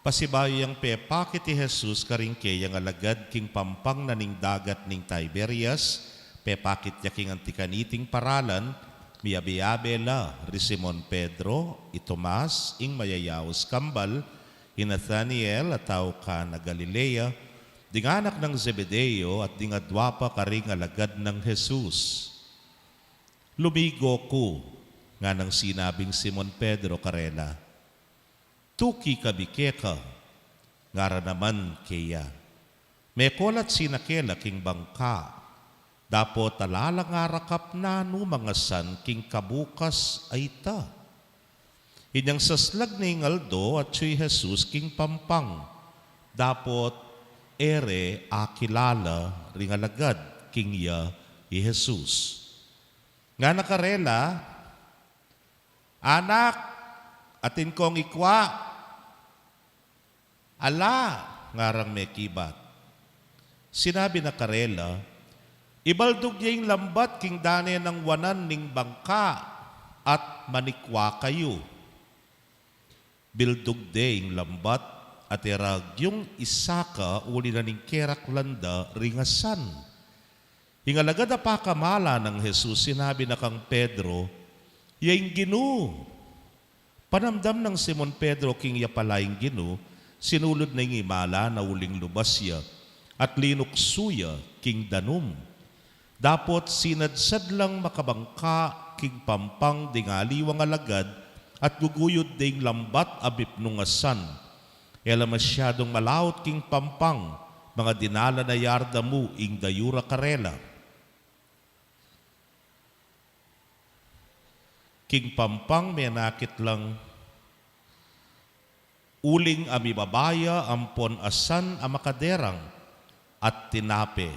Pasibayu yang pepakit i Jesus karing keyang alagad king pampang na ning dagat ning Tiberias, pepakit ya king anti kaniting paralan, miyabe-yabe la ri Simon Pedro, i Tomas, ing mayayaus kambal, i Nathanael, a tau Cana Galilea, ding anak nang Zebedeo, at ding adua pa karing alagad nang Jesus. Lumigo ku, nganang sinabing Simon Pedro karela. Tuki kami keka, ngara naman keya. Meko la't sinake la king bangka, dapot ala lang arakap nanu mang asan king kabukas a ita. Inyang saslag ne ing aldo, atyu i Jesus king pampang, dapot e re akilala ring alagad king iya i Jesus. Ngana karela, "Anak, atin kong ikwa." "Ala," ngarang mekibat. Sinabi na karela, "Ibaldug ye ing lambat king dane nang wanan ning bangka at manikwa kayu." Bildug de ing lambat at e ra agyung isaka uli na ning keraklan da ring asan. Ing alagad a pakamala nang Jesus sinabi na kang Pedro, "Ya ing Ginu!" Panamdam nang Simon Pedro king ya pala ing Ginu, sinulud na ing imala na uling lubas ya, at linuksu ya king danum. Dapot sinadsad lang makabangka king pampang ding aliwang alagad, at guguyud ding lambat a mipnung asan. E la masyadung malaut king pampang, manga dinalan a yarda mu ing dayura karela. King pampang menakit lang uling a mibaba ya ampon asan a makaderang at tinape.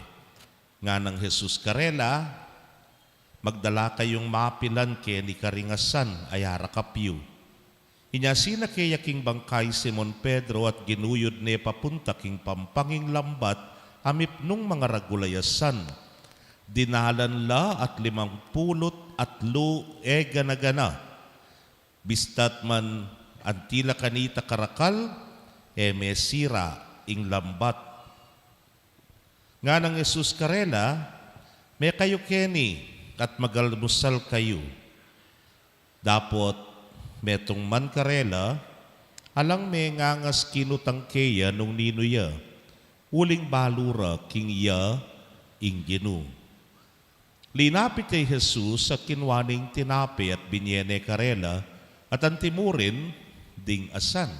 Nganang Jesus karela, "Magdala kayung mapilan keni karing asan a yarakap yu." Inyasi na ke ya king bangka i Simon Pedro at ginuyud ne papunta king pampang ing lambat a mipnung mangaragul a yasan. Dinalan la at limang pulu't atlu e gana-gana. Bista't man anti la kanita karakal, e mesira ing lambat. Nganang Jesus karela, "Mekayu keni at magalmusal kayu." Dapot metung man karela, alang mengangas kinutang keya nung ninu ya, uling balu ra king iya ing Ginu. Linapit ya i Jesus at kinua ne ing tinape at binie ne karela, at antimurin ding asan.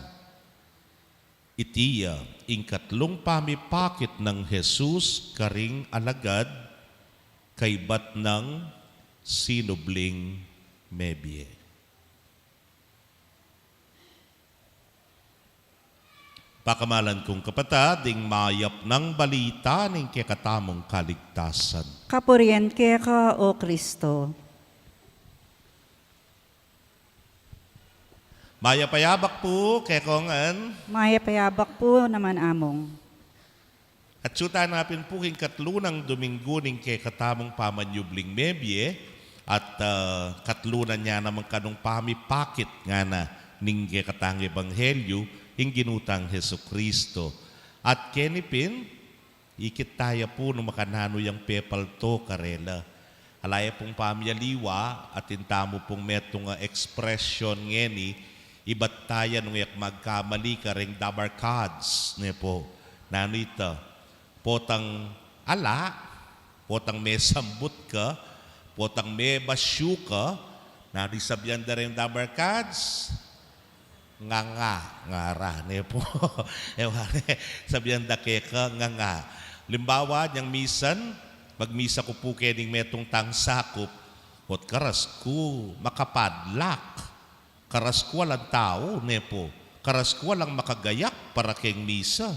Iti ya ing katlung pamipakit nang Jesus karing alagad kaybat nang sinubling mebie. Pakamalan kung kapatad, ing mayap nang balita ning kekatamung kaligtasan. Kapurian keka, O Kristo. Mayap a yabak pu kekong ngan. Mayap a yabak pu naman, Among. Atsu tana pin pu king katlu nang Dominggu ning kekatamung pamanyubling mebie, at, ah, katlu na ne naman kanung pamipakit ngana ning kekatang ebanghelyu, ing Ginu tang Jesucristo. At keni pin, ikit taya pu nung makananu yang pepalto karela. Ala ya pung pamiyaliwa, atin tamu pung metung a ekspresyon ngeni, ibat taya nung e ku magkamali kareng dabarkads, ne pu. Nanu ita? Potang ala, potang mesambut ka, potang mebasyu ka, nanu ing sabian da reng dabarkads? Nganga, ngara, ne pu. E wari, sabian da keka, nganga. Alimbawa, inyang misan, magmisa ku pu kening metung tang sakup, ot karas ku makapadlak. Karas ku alang tau, ne pu. Karas ku alang makagayak para keng misa.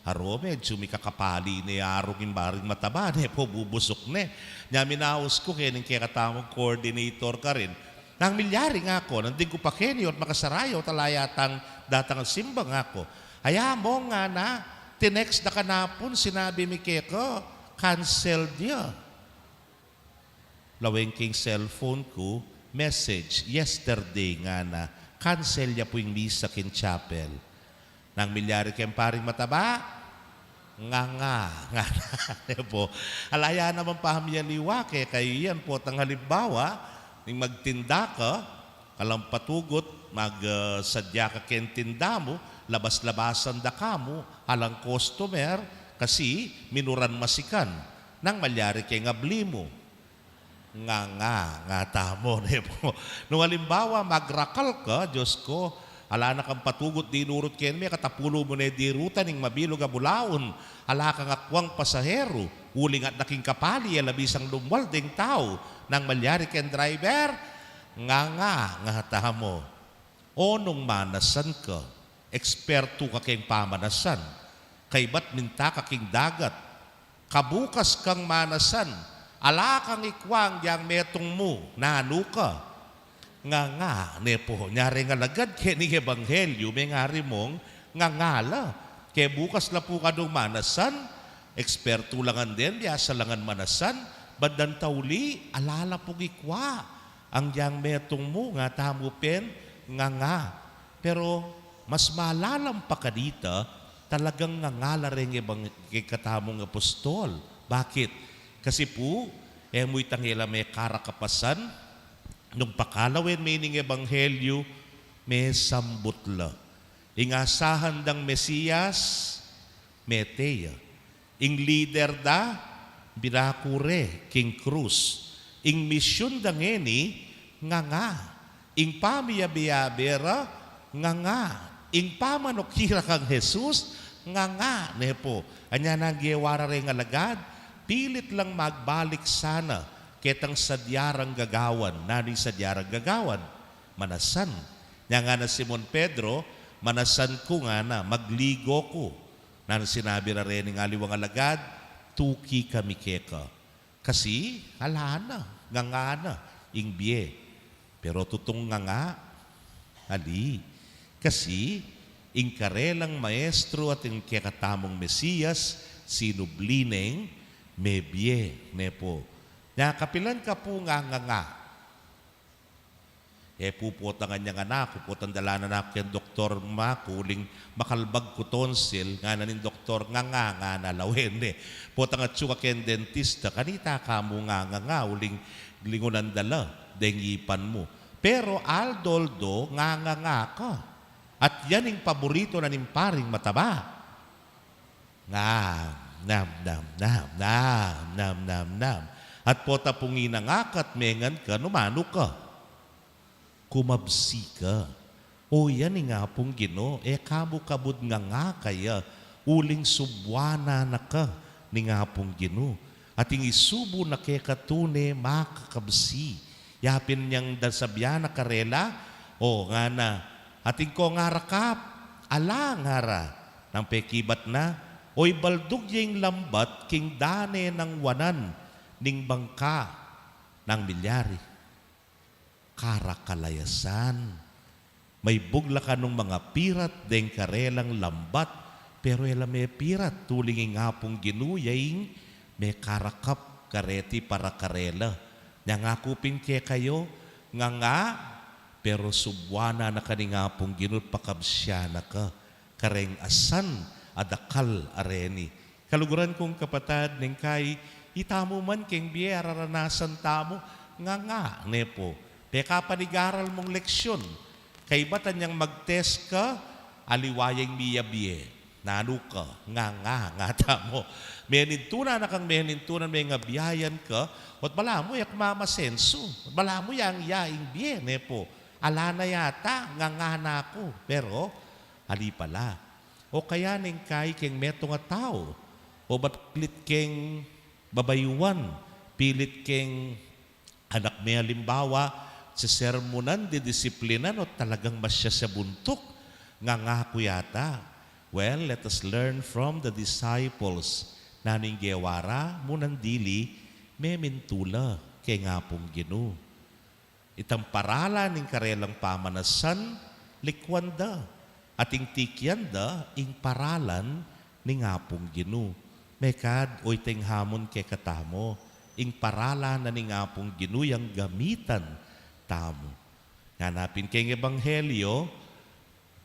Aro, medyu mikakapali ne arung ing baring mataba, ne pu, bubusuk ne. Nya minaus ku kening kekatamung coordinator karin. Nang milyari, ngaku, nanding ku pa keni ot makasaraya ot ala yatang datang a simba, ngaku. Aya mu, ngana, tinext da kanapun, sinabi mi keka, cancel ya. Lawen ke ing cellphone ku, message, yesterday, ngana, cancel ya pu ing misa king chapel. Nang milyari keng paring mataba, nganga, ngana, ne pu. Ala ya naman pamiyaliwa kekayu yan, potang alimbawa, ning magtinda ka, kalang patugut, mag, ah, sadya ka keng tinda mu, labas-labasan da ka mu, alang customer, kasi minuran masikan. Nang malyari keng abli mu, nganga, ngata mu, ne pu. Nung alimbawa, magrakal ka, Dios ku, ala na kang patugut dinurut keni, mekatapulu mu ne dirutan ing mabilug a bulaun, ala kang akwang pasaheru, uling at na king kapali, e la bisang lumwal deng tau. Nang malyari keng driver, nganga, ngata mu. O nung manasan ka, ekspertu ka keng pamanasan, kaybat minta ka king dagat, kabukas kang manasan, ala kang ikwang dyang metung mu, nanu ka? Nganga, ne pu. Nya reng alagad kening ebanghelyu, mengari mung nganga la. Kebukas la pu ka nung manasan, ekspertu la ngan den, biasa la ngan manasan, bandang tauli, ala la pung ikwa. Ang dyang metung mu, ngata mu pin, nganga. Pero mas malalam pa kanita, talagang nganga la reng ebang-, kekatamung apostol. Bakit? Kasi pu, e mu itang e la mekarakapasan, nung pakalawen me ining ebanghelyu, mesambut la. Ing asahan dang Mesias, mete ya. Ing lider da, binaku re king krus. Ing misyun da ngeni, nganga. Ing pamiyabe-yabe ra, nganga. Ing pamanukira kang Jesus, nganga, ne pu. Anya nang gewa ra reng alagad, pilit lang magbalik sana ketang sadya rang gagawan. Nanu ing sadya rang gagawan? Manasan. Nya ngana Simon Pedro, "Manasan ku," ngana, "magligo ku." Nanu sinabi ra rening aliwang alagad? "Tuki kami keka." Kasi ala na, nganga na ing bie. Pero tutung nganga? Ali. Kasi, ing karelang maestro at ing kekatamung Mesias, sinubli neng mebie, ne pu. Nya, kapilan ka pu nganganga? E pu, potang anyang anak ku, potang dala na ku keng doktor, maku, uling makalbag ku tonsil, ngana ning doktor, nganga, ngana, lawen ne. Potang atsu ka keng dentista, kanita ka mu nganganga, uling lingunan da la deng ipan mu. Pero aldo-aldo, nganganga ka. At yan ing paborito na ning paring mataba. Ngam, nam, nam, nam, nam, nam, nam, nam. At pota pung inanga ka at mengan ka, nu manu ka? Kumabsi ka. O yan ing Apung Ginu, e ka mu kabud nganga kaya, uling subuanan na ka ning Apung Ginu. At ing isubu na keka tune makakabsi. Yapin yang da sabyan na karela, o ngana, atin kong arakap, ala ngara, nang pekibat na, o ibaldug ya ing lambat king dane nang wanan ning bangka nang milyari. Karakalayasan. Maibug la kanung mangapirat deng karelang lambat, pero e la mepirat, uling ing Apung Ginu ya ing mekarakap kareti para karela. Nya ngaku pin kekayu, nganga, pero subuanan na ka ning Apung Ginu at pakabsian na ka kareng asan a dakal a reni. Kaluguran kung kapatad, neng kai, itamu man keng bie araranasan tamu, nganga, ne pu. Pekapanigaral mung leksyon. Kaybat anyang mag-test ka, aliwa yang miyabie. Nanu ka, nganga, nga tamu. Menintunan na kang menintunan, mengabiayan ka, ot balamu e ku mamasensu. Ot balamu yang ya ing bie, ne pu. Ala na yata, nganga na ku. Pero, ali pala. O kaya neng kai keng metung a tau, o bat pilit keng babayuan, pilit keng anak me alimbawa, sesermunan, didisiplinan, o talagang masya siya buntuk, nganga ku yata. Well, let us learn from the disciples. Nanu ing gewa ra, munang dili, memintu la keng Apung Ginu. Itang paralan ning karelang pamanasan, likwan da. At ing tikian da, ing paralan ning Apung Ginu. Mekad, o itang hamun kekatamu, ing paralan na ning Apung Ginu yang gamitan tamu. Ngana pin keng ebanghelyo,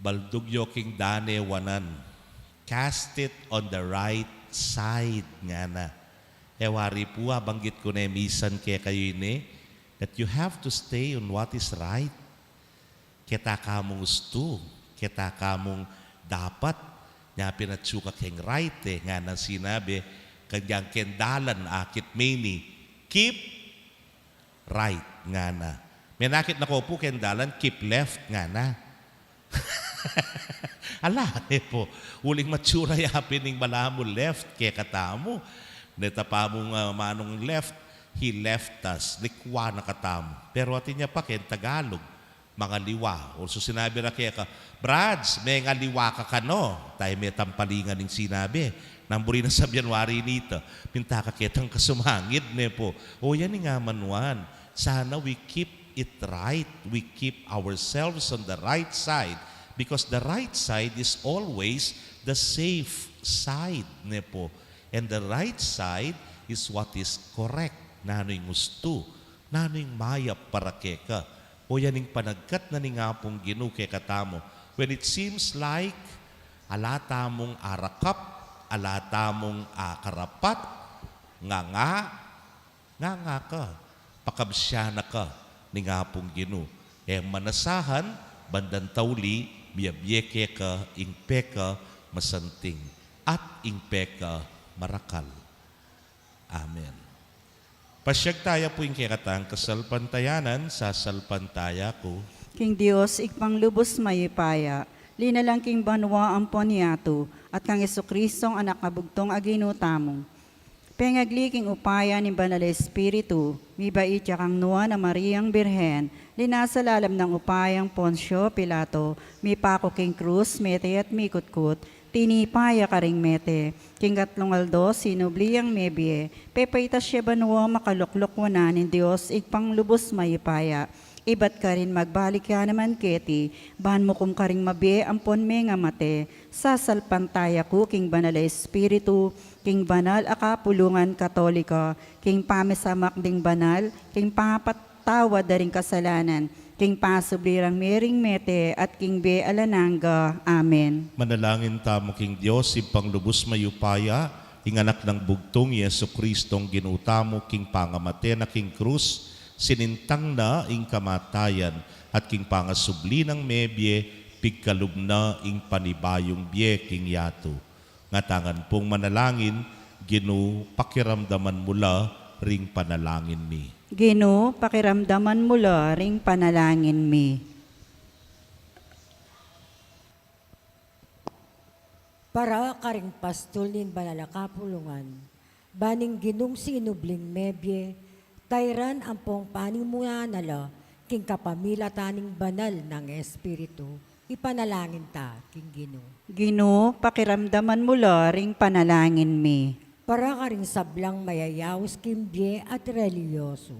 baldug yu king dane wanan. Cast it on the right side, ngana. E wari pu, abanggit ku ne misan kekayu ini, that you have to stay on what is right. Keta ka mung ustu, keta ka mung dapat, nya pin atsu ka keng right e, ngana sinabi, keng dalan akit me ini, keep right, ngana. Menakit na ko pu keng dalan, keep left, ngana. Ala, e pu. Uling matsura ya pin ing balamu left kekatamu. Neta pa mung, ah, manung left, he left us. Likwa na katamu. Pero atin ya pa keng Tagalog, mangaliwa. O so sinabi ra keka, Brads, mengaliwa ka kanu. Tamu metampalingan ing sinabi. Nang buri na sabyan wari nita, minta ka ketang kasumangid, ne pu. O yan ing amanuan. Sana we keep it right. We keep ourselves on the right side. Because the right side is always the safe side, ne pu. And the right side is what is correct. Nanu ing ustu, nanu ing mayap para keka. O yan ing panagkat na ning Apung Ginu kekatamu. When it seems like ala tamung arakap, ala tamung akarapat, nganga, nganga ka, pakabsian na ka ning Apung Ginu. E manasahan, bandang tauli, miyabie keka ing pekamasanting at ing pekamarakal. Amen. Pasyag taya pu ing kekatang kasalpantayanan, sasalpantaya ku. King Dios, Ibpang lubus mayupaya, linalang king banua ampon yatu, at kang Jesucristong Anak a bugtung a Ginu tamu. Pengagli king upaya ning Banal a Espiritu, mibait ya kang Nuan a Mariang Birhen, linasa lalam nang upayang Poncio Pilato, mipaku king krus, mete at mikutkut, tinipa ya karing mete, king katlung aldo sinubli yang mebie, pepaitas ya banua, makalukluk wanan ning Dios Ibpang lubus mayupaya. Ibat karin magbalik ya naman keti, ban mukum karing mabie ampon mengamate, sasalpantaya ku king Banal a Espiritu, king banal a kapulungan Katolika, king pamisamak ding banal, king pangapatawad da ring kasalanan, king pasubli rang mie ring mete, at king bie alang angga. Amen. Manalangin tamu king Dios, Ibpang lubus mayupaya, ing Anak nang bugtung, Jesucristong Ginu tamu, king pangamate na king krus, sinintang na ing kamatayan, at king pangasubli nang mebie, pigkalub na ing panibayung bie king yatu. Ngatangan pung manalangin, Ginu, pakiramdaman mu la ring panalangin mi. Ginu, pakiramdaman mu la ring panalangin mi. Para karing pastul ning banal a kapulungan, ban ing Ginung sinubling mebie, tairan ampong panimunan na la, king kapamilatan ning banal nang Espiritu, ipanalangin ta king Ginu. Ginu, pakiramdaman mu la ring panalangin mi. Para karing sablang mayayaus king bie at relihiyosu,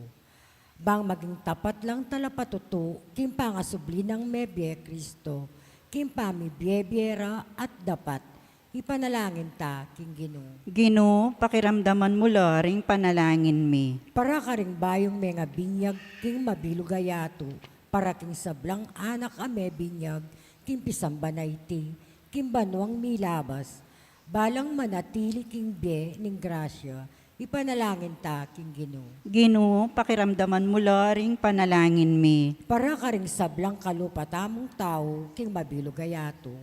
bang maging tapat lang talapatutu king pangasubli nang mebie Kristo, king pamibiebie ra at dapat, ipanalangin ta king Ginu. Ginu, pakiramdaman mu la ring panalangin mi. Para karing bayung mengabinyag king mabilug a yatu, para king sablang anak a mebinyag king pisamban a iti, king banuang milabas, balang manatili king bie ning grasya, ipanalangin ta king Ginu. Ginu, pakiramdaman mu la ring panalangin mi. Para karing sablang kalupa tamung tau king mabilug a yatu,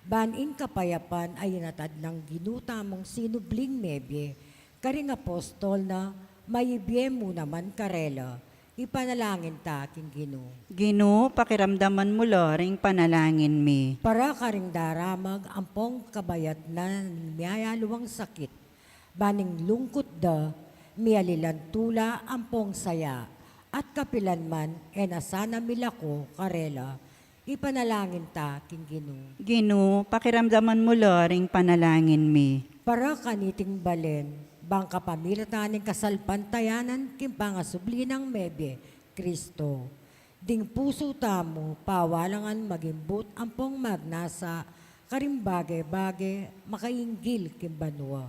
ban ing kapayapan a inatad nang Ginu tamung sinubling mebie karing apostol na, maibie mu naman karela, ipanalangin ta king Ginu. Ginu, pakiramdaman mu la ring panalangin mi. Para karing daramag ampong kabayat na ning miyayaluang sakit, ban ing lungkut da, mialilan tula ampong saya, at kapilan man e na sana milako karela, ipanalangin ta king Ginu. Ginu, pakiramdaman mu la ring panalangin mi. Para kaniting balen, bang kapamilatan ning kasalpantayanan king pangasubli nang mebie Kristo, ding pusu tamu pawalangan magimbut ampong magnasa karing bage-bage makainggil king banua,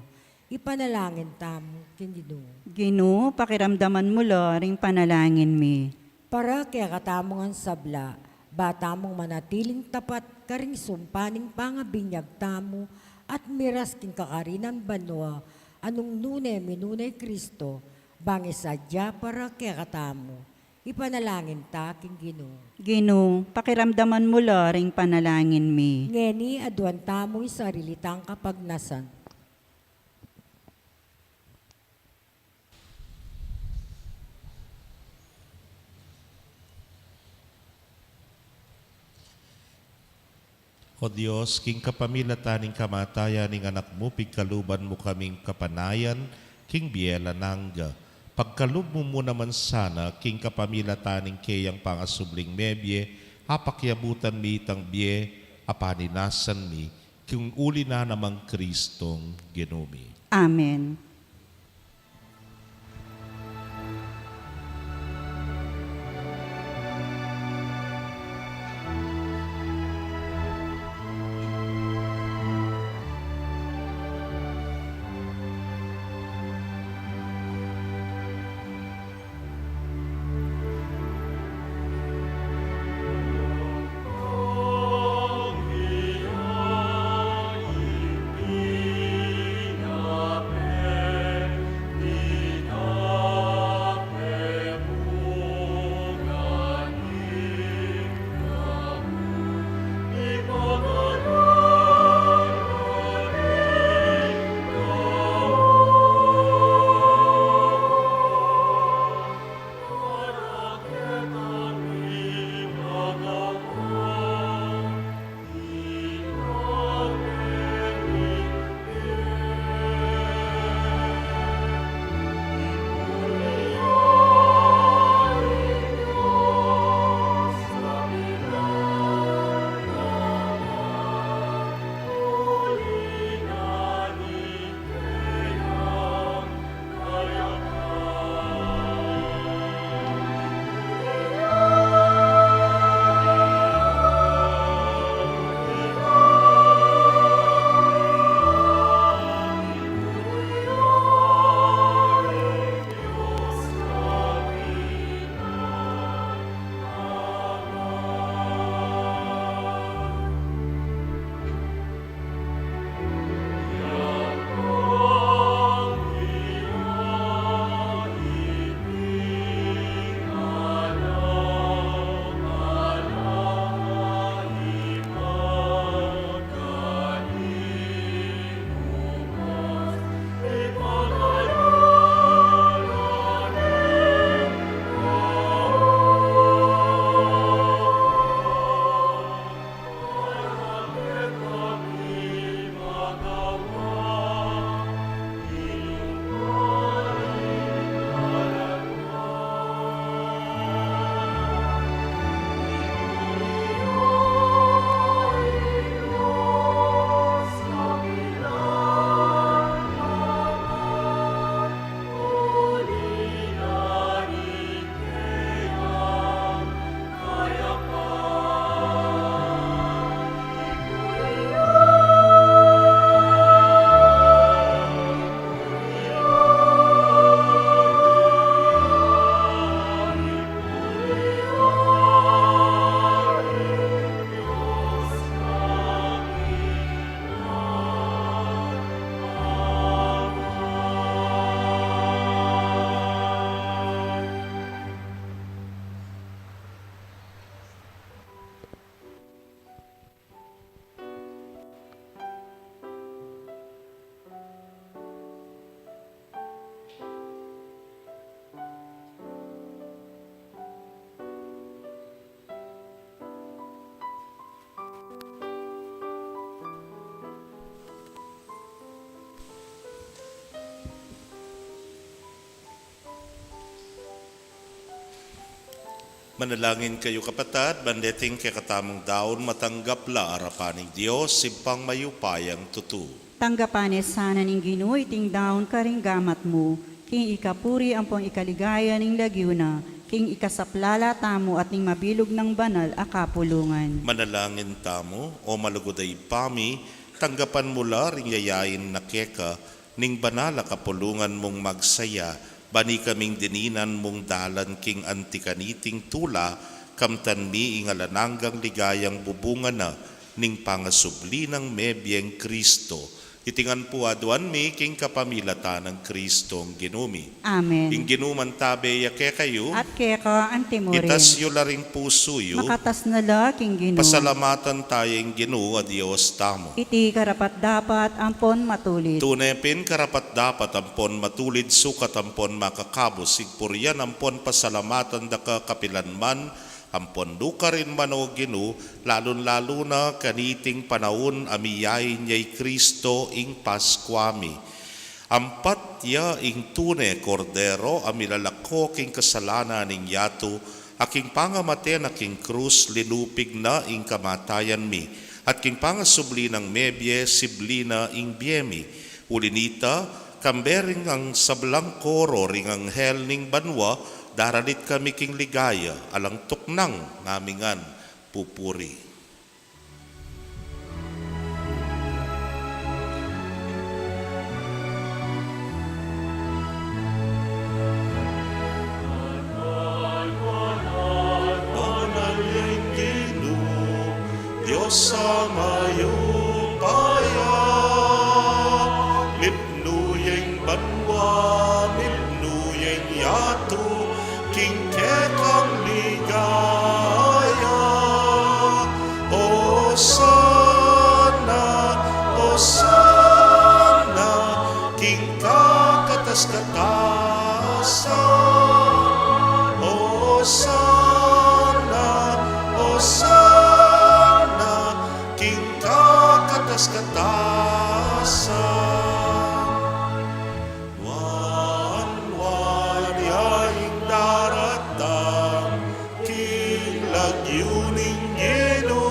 ipanalangin tamu king Ginu. Ginu, pakiramdaman mu la ring panalangin mi. Para kekatamu ngan sabla, ba tamung manatiling tapat karing sumpa ning pangabinyag tamu at miras king kakarinan banua, a nung nune minuna i Kristo, bang isadya para kekatamu, ipanalangin ta king Ginu. Ginu, pakiramdaman mu la ring panalangin mi. Ngeni aduan tamu ing sarili tang kapagnasan. O Dios, king kapamilatan ning kamatayan ning Anak mu, pigkaluban mu kaming kapanayan king bie alang angga. Pagkalub mu mu naman sana, king kapamilatan ning keyang pangasubling mebie, apakiabutan mi itang bie a paninasan mi, king uli na nang Kristong Ginu mi. Amen. Manalangin kayu, kapatad, ban deting kekatamung daun matanggap la arapan ning Dios, Ibpang mayupayang tutu. Tanggapan ne sana ning Ginu iting daun karing gamat mu, king ikapuri ampon ikaligaya ning lagyu na, king ikasaplala tamu at ning mabilug nang banal a kapulungan. Manalangin tamu. O malugud a Ibpa mi, tanggapan mu la ring yayain na keka, ning banal a kapulungan mung magsaya, ban ikaming dininan mung dalan king anti kaniting tula, kamtan mi ing alang anggang ligayang bubunga na ning pangasubli nang mebieng Kristo. Iti ngan pu aduan mi king kapamilatan nang Kristong Ginu mi. Amen. Ing Ginu mantabe ya kekayu. At keka anti mu rin. Itas yu la ring pusu yu. Makatas na la king Ginu. Pasalamatan taya ing Ginu a Dios tamu. Iti karapat-dapat ampon matulid. Tune pin karapat-dapat ampon matulid, sukat ampon makakabus, ing purian ampon pasalamatan da ka kapilan man ampon nukarin man, o Ginu, lalun-lalu na kaniting panaun a miyain ya i Kristo ing Paskua mi. Ampat ya ing tune Kordero a milalako king kasalanan ning yatu, a king pangamate na king krus linupig na ing kamatayan mi, at king pangasubli nang mebie sibli na ing bie mi. Uli nita, kambe ring sablang koro ring anghel ning banua, daralit kami king ligaya, alang tuknang ngamingan pupuri. Banal ya ing Ginu, Dios a mayupaya, mipnu ya ing banua, mipnu ya ing yatu, king kekang ligaya. Osana, Osana, king kakatas-katasan. Osana, Osana, king kakatas-katasan. Nuan, nuan ya ing daratang king lagyu ning Ginu.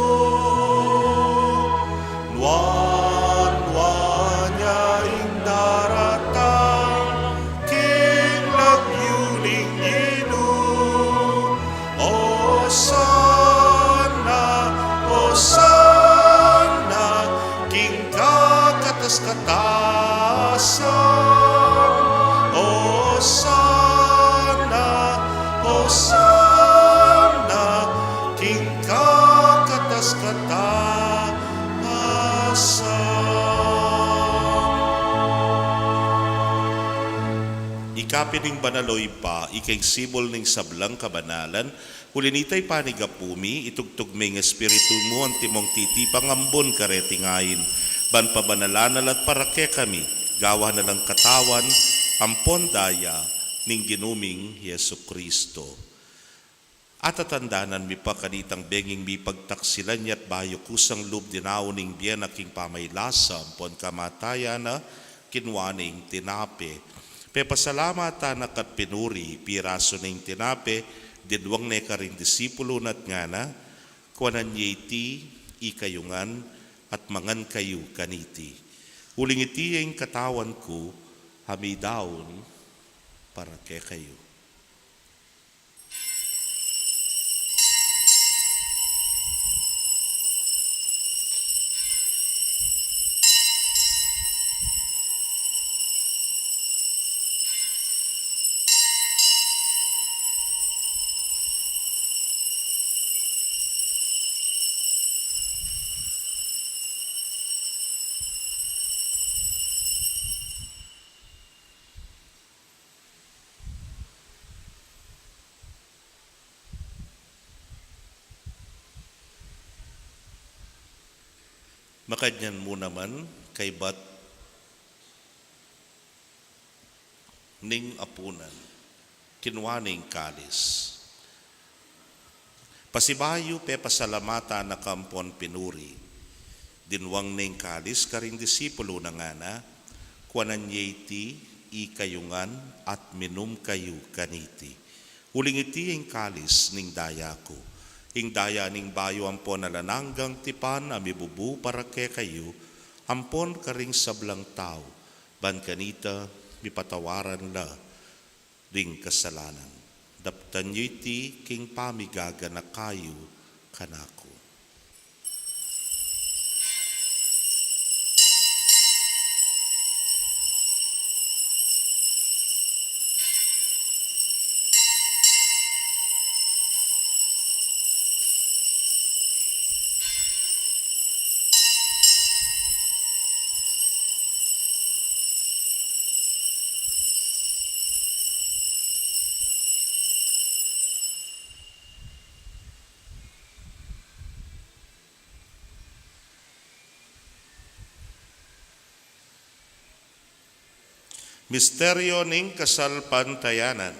Nuan, nuan ya ing daratang king lagyu ning Ginu. Osana, Osana, king kakatas-katasan. Osana, Osana, king kakatas-katasan. Ika pin ing banal, o Ibpa, ika ing sibul ning sablang kabanalan. Uli nita, ipanigapu mi, itugtug me ing Espiritu mu antimong titipang ambun kareting ain, ban pabanalan na la at para kekami gawan na lang katawan ampon daya ning Ginu ming Jesucristo. Atatandanan mi pa kanitang benging mipagtaksilan ya at bayu kusang lub dinaun ing bie na king pamailasa ampon kamatayan na, kinua ne ing tinape, pepasalamatan na ka at pinuri, pirasu ne ing tinape, dinuang ne karing disipulu na at ngana: Kuanan ye iti, ikayu ngan, at mangan kayu kaniti. Uling iti ya ing katawan ku a midaun para kekayu. Makanyan mu naman, kaybat ning apunan, kinua ne ing kalis. Pasibayu, pepasalamatan na ka ampon pinuri, dinuang ne ing kalis karing disipulu na, ngana: Kuanan ye iti, ikayu ngan, at minum kayu kaniti. Uling iti ing kalis ning daya ku, ing daya ning bayu ampon alang anggang tipan, a mibubu para kekayu ampon karing sablang tau, ban kanita mipatawaran la ring kasalanan. Daptan yu iti king pamigaganaka yu kanaku. Misteryo ning kasalpantayanan.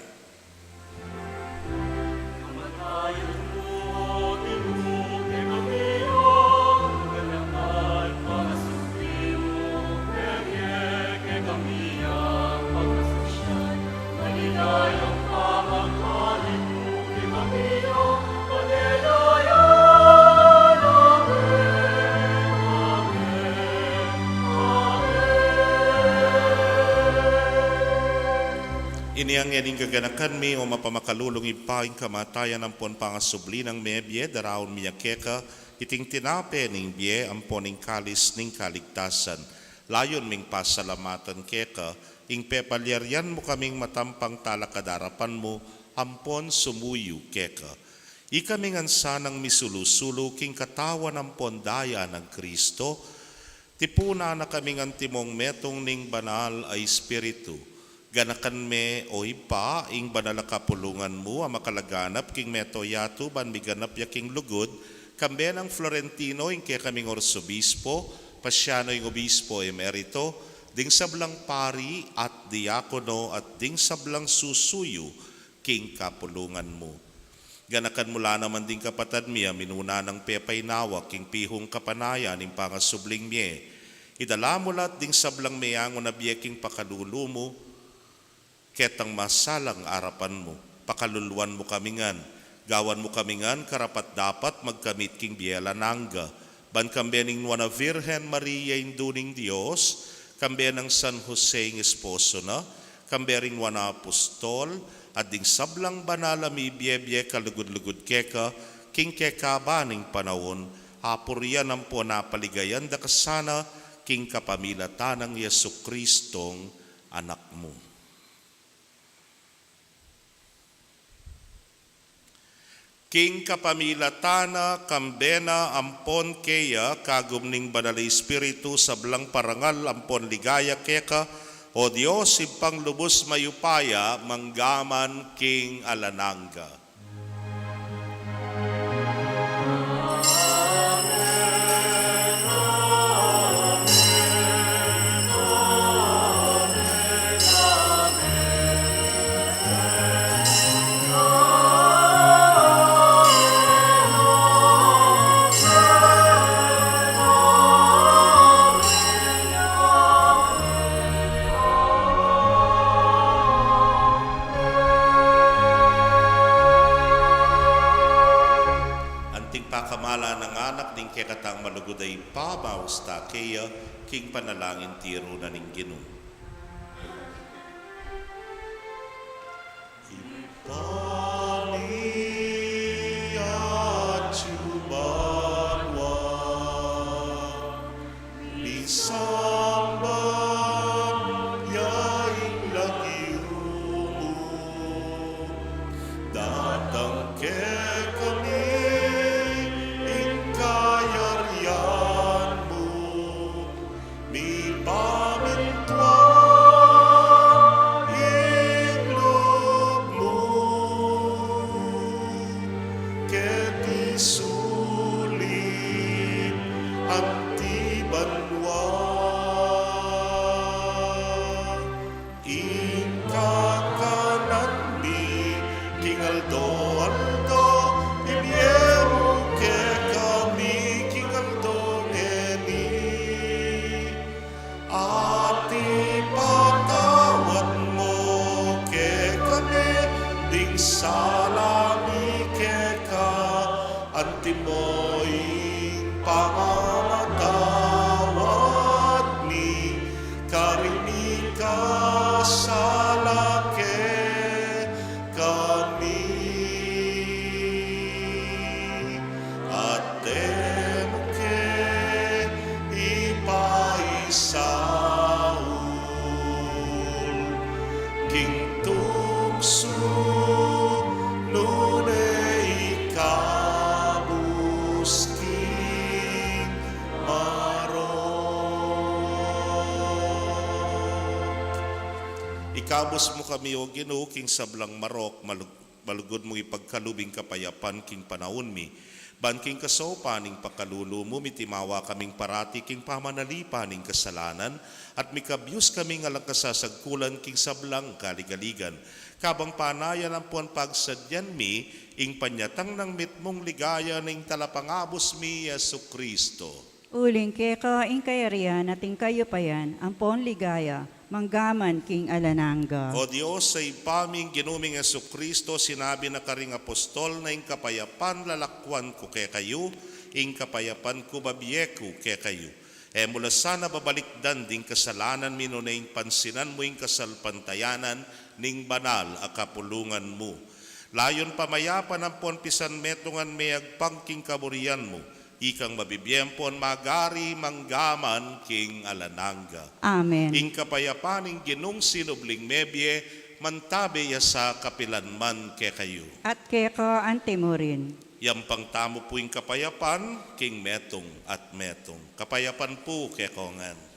Ini ing gaganakan mi, o mapamakalulung Ibpa, ing kamatayan ampon pangasubli nang mebie, daraun mi ya keka iting tinape ning bie ampon ing kalis ning kaligtasan. Layun ming pasalamatan keka ing pepalyarian mu kaming matampang talakad king arapan mu ampon sumuyu keka. Ikami ngan sanang misulu-sulu king katawan ampon daya nang Kristo, tipunan na kaming antimong metung ning Banal a Espiritu. Ganakan me, o Ibpa, ing banal a kapulungan mu a makalaganap king mabilug a yatu ban miganap ya king lugud, kambe nang Florentino ing kekaming arsobispo, Pasiano ing obispo emerito, ding sablang pari at diakono at ding sablang susuyu king kapulungan mu. Ganakan mu la naman ding kapatad mi a minuna nang pepainawa king pihung kapanayan ning pangasubling mie. Idala mu la ding sablang meangu na bie king pakalulu mu, ketang masalang arapan mu. Pakaluluan mu kami ngan, gawan mu kami ngan karapat-dapat magkamit king bie alang angga, ban kambe ning Nuan a Virgen Maria, Indu ning Dios, kambe nang San Jose ing esposo na, kambe ring nuan a apostol, at ding sablang banal a mibie-bie kalugud-lugud keka, king kekaban ning panaun, apurian ampon apaligayan da ka sana, king kapamilatan nang Jesucristong Anak mu. King kapamilatan na, kambe na, ampon keya, kagum ning Banal a Espiritu, sablang parangal ampon ligaya keka, o Dios, Ibpang lubus mayupaya, mangga man king alang angga. Anting pakamalan nang Anak ning kekatang malugud a Ibpa, maus ta keya king panalangin tiru na ning Ginu. Ibpa mi atsu banua, misamban ya ing lagyu mu, datang kekami ing kayarian mu, mipamintuan ing lub mu keti sulip anti banua. Ing kakanan mi king aldo-aldo, ibie mu kekami king aldo ngeni. At ipatawad mu kekami ding sa Ing tuksu, nune ikabus king marok. Ikabus mu kami, O Ginu, king sablang marok, malug-, malugud mung ipagkalub ing kapayapan king panaun mi. Ban king kasaupan ning pakalulu mu, mitimawa kaming parati king pamanalipan ning kasalanan, at mikabyus kaming alang kasasagkulan king sablang kaligaligan. Kabang panayan ampon pagsadyan mi ing panyatang nang mitmung ligaya ning Talapangabus mi, Jesucristo. Uling keka ing kayarian at ing kayupayan, ampon ligaya, mangga man king alang angga. O Dios, a Ibpa mi, ing Ginu ming Jesucristo, sinabi na karing apostol na, ing kapayapan lalakwan ku kekayu, ing kapayapan ku babie ku kekayu. E mu la sana babalikdan ding kasalanan mi, nune ing pansinan mu ing kasalpantayanan ning banal a kapulungan mu. Layun pamayapan ampon pisanmetungan me agpang king kaburian mu, ikang mabibie ampon magari mangga man king alang angga. Amen. Ing kapayapan ning Ginung sinubling mebie, mantabe ya sa kapilan man kekayu. At keka anti murin. Yampang tamu pu ing kapayapan king metung at metung. Kapayapan pu kekongan.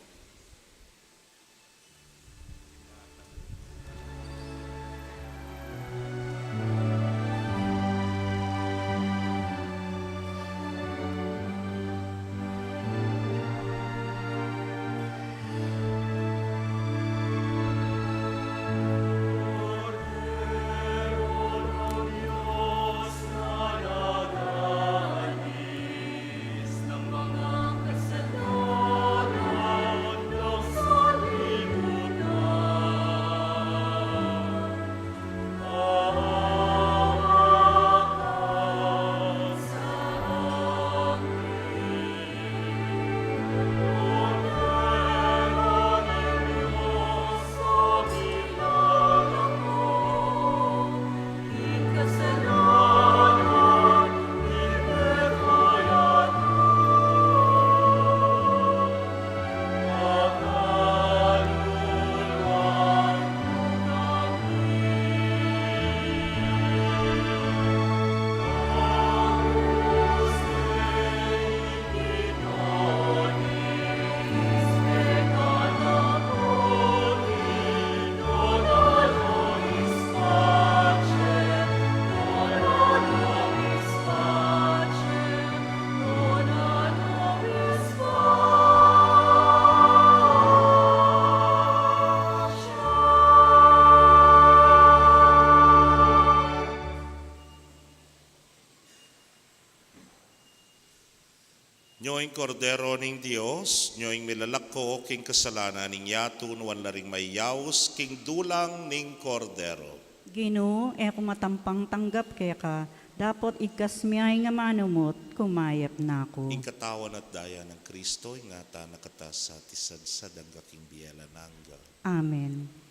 Nyo ing Kordero ning Dios, nyo ing milalako king kasalanan ning yatu, nuan la ring mayaus king dulang ning Kordero. Ginu, e ku matampang tanggap keka, dapot igkas mu ing amanu mu, kumayap na ku. Ing katawan at daya nang Kristo, ingatan na kata sa tisadsad angga king bie alang angga. Amen.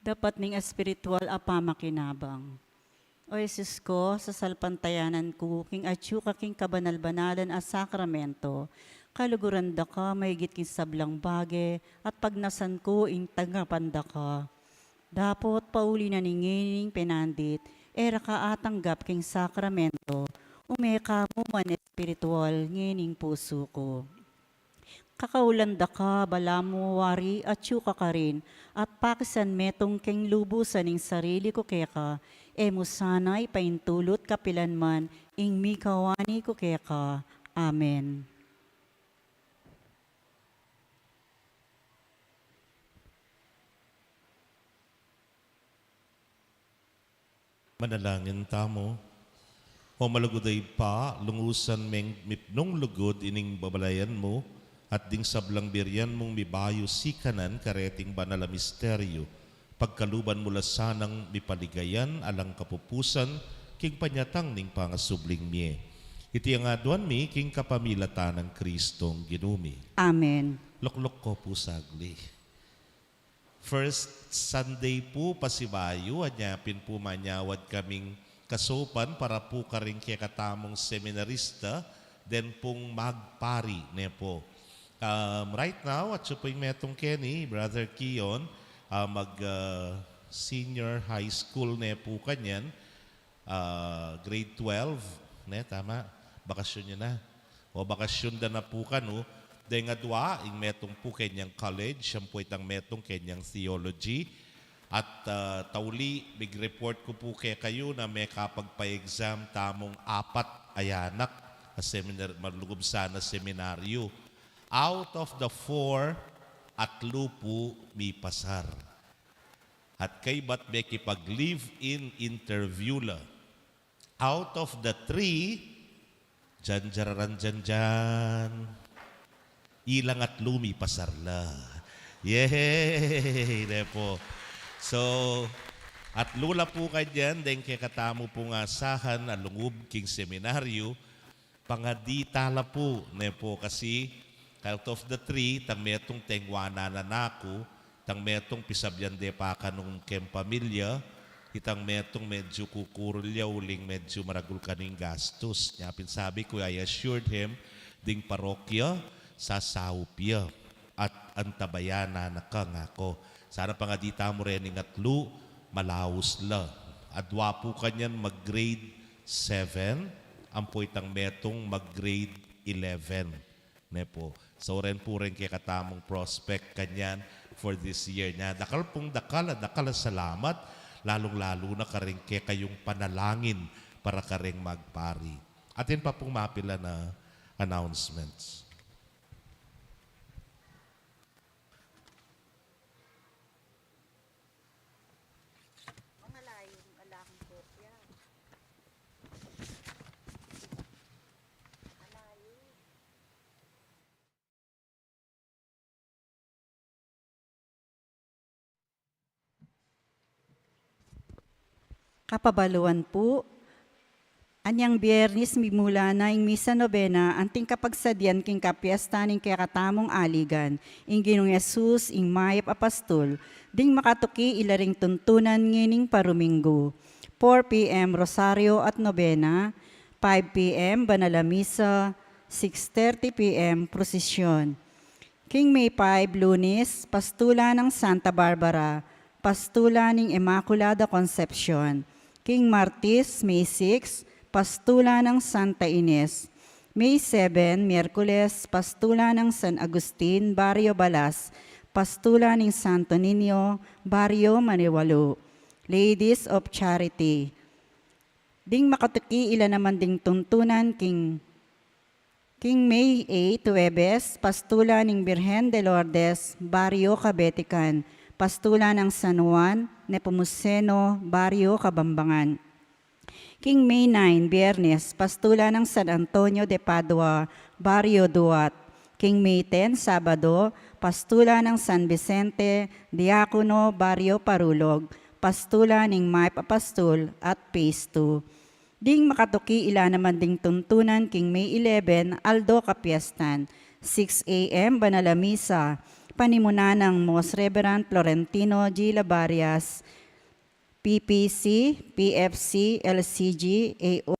Dapat ning espiritual a pamakinabang. O Jesus ko, sasalpantayanan ku king atyu ka king kabanal-banalan a sakramento, kaluguran da ka maigit king sablang bage, at pagnasan ku ing tanggapan da ka. Dapot pauli na ning ngening penandit, e ra ka atanggap king sakramento, ume ka mu man espiritual ngening pusu ku. Kakaulan da ka, balamu wari atyu ka karin, at pakisan metung king lubusan ing sarili ku keka, e mu sana ipaintulut kapilan man ing mikawani ku keka. Amen. Manalangin tamu. O malugud a Ibpa, lungusan meng mipnung lugud ining babalayan mu, at ding sablang birian mung mibayu sikanan kareting banal a misteryu, pagkaluban mu la sanang mipaligayan alang kapupusan king panyatang ning pangasubling mie. Iti ang aduan mi king kapamilatan nang Kristong Ginu mi. Amen. Lukluk ko pu sagli. First Sunday pu pasibayu, anya pin pu manyawad kaming kasaupan para pu karing kekatamung seminarista, den pung magpari, ne pu. Um, right now, atyu pu ing metung keni, Brother Kion, ah, mag, ah, senior high school ne pu kanyan, ah, grade twelve, ne, tama? Bakasyun yu na. O bakasyun da na pu kanu, deng adua, ing metung pu kenyang college, ampo itang metung kenyang theology. At, ah, tauli, mig-report ku pu kekayu na mekapagpa-exam tamung apat a anak, a seminar-, malugub sana seminaryu. Out of the four, atlu pu mipasar. At kaybat mekipag-live-in interview la. Out of the three, jan jararan jan jan, ilang atlu mipasar la. Yay! Ne pu. So, atlu la pu kanyan, deng kekatamu pung asahan a lungub king seminaryu, pangadi ta la pu, ne pu, kasi out of the three, itang metung tengwanan na ku, itang metung pisabyan de pa kanu king pamilya, itang metung medyu kukurul ya uling medyu maragul kanu ing gastus. Nya pin sabi ku, I assured him, ding parokya, sasaup ya, at antabayanan na ka, ngaku. Sana pangadi tamu reng atlu, malaus la. Adua pu kanyan mag-grade seven, ampo itang metung mag-grade eleven. Ne pu. So, ren pu reng kekatamung prospect kanyan for this year. Nya, dakal pung dakal, dakal a salamat, lalung-lalu na karing kekayung panalangin para kareng magpari. Atin pa pung mapilan a announcements. Kapabaluan pu, anyang Biernis mimula na ing Misa Nobena, anting kapagsadian king kapiestan ning kekatamung aligan, ing Ginung Jesus, ing Mayap a Pastul, ding makatuki ila ring tuntunan ngening paruminggu. Four P M Rosario at Nobena, five P M Banal a Misa, six thirty P M Prosesyon. King May five, Lunes, pastulan nang Santa Barbara, pastulan ning Immaculada Concepcion. King Martes, May six, pastulan nang Santa Ines. May seven, Miyerkules, pastulan nang San Agustin, Barrio Balas, pastulan ning Santo Niño, Barrio Maniwalu. Ladies of Charity. Ding makatuki ila naman ding tuntunan king King May eight, Huwebes, pastulan ning Birhen de Lourdes, Barrio Kabetican, pastulan nang San Juan Nepomuceno, Barrio Kabambangan. King May nine, Biernes, pastulan nang San Antonio de Padua, Barrio Duat. King May ten, Sabado, pastulan nang San Vicente, Diacono, Barrio Parulog, pastulan ning Mayap a Pastul at Phase two. Ding makatuki ila naman ding tuntunan king May eleven, aldo kapiestan, six A M banal a misa, Panimunan nang Most Reverend Florentino G. Labarias, P P C, P F C, L C G, A O,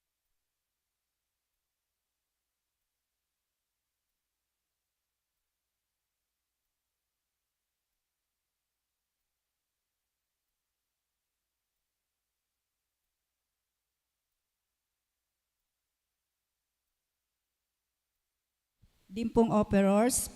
Ding pung operors,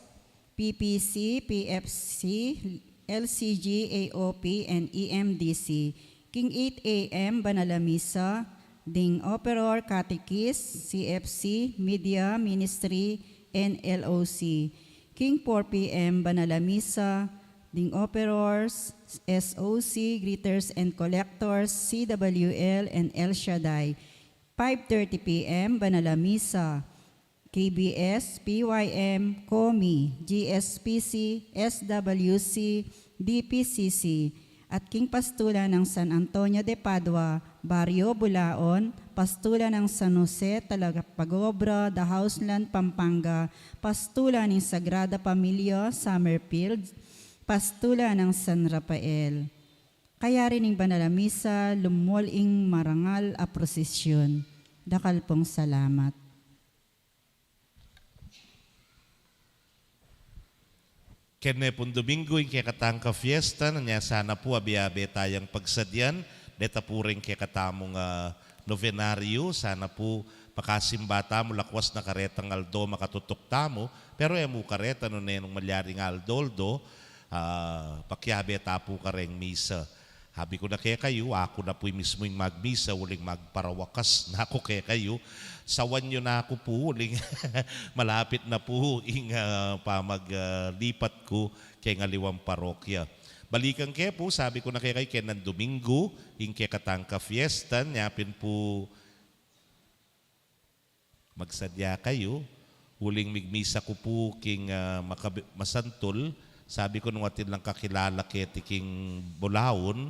P P C, P F C, L C G, A O P, and E M D C. King eight A M, banal a misa, ding operor, katikis, C F C, media, ministry, and L O C. King four P M, banal a misa, ding operors, S O C, greeters and collectors, C W L, and El Shaddai. Five thirty P M, banal a misa, K B S, P Y M, COMI, G S P C, S W C, D P C C, at king pastulan nang San Antonio de Padua, Barrio Bulaon, pastulan nang San Jose Talagapagobra, Dahauslan, Pampanga, pastulan ning Sagrada Familia, Summerfield, pastulan nang San Rafael. Kayari ning banal a misa, lumwal ing marangal a prosesyon. Dakal pung salamat. Kene pung Domingo, ing kekatang kafiesta, nya sana pu abe-abe tayang pagsadyan, deta pu ring kekatamung, ah, novenario, sana pu makasimba tamu, lakwas na karetang aldo makatutuk tamu, pero e mu kareta nune nung malyaring aldo-aldo, ah, pakiabe ta pu kareng misa. Sabi ku na kekayu, aku na pu mismu ing magmisa, uling magparawakas na ku kekayu. Sawan yu na ku pu, uling malapit na pu ing, ah, pamag, ah, lipat ku keng aliwang parokya. Balikan ke pu, sabi ku na kekayu, kene nang Domingo, ing kekatang kafiesta, nya pin pu magsadya kayu, uling migmisa ku pu king, ah, makabi-, masantul, sabi ku nung atin lang kakilala keti king Bulaon,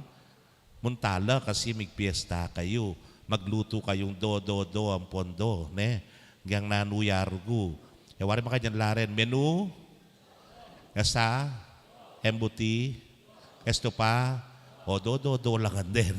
munta la kasi migpiesta kayu, maglutu kayung do, do, do, ampon do, ne? Ngyang nanu ya rugu. E wari makanyan la ren, menu, esa, embuti, estu pa, o do, do, do lang den.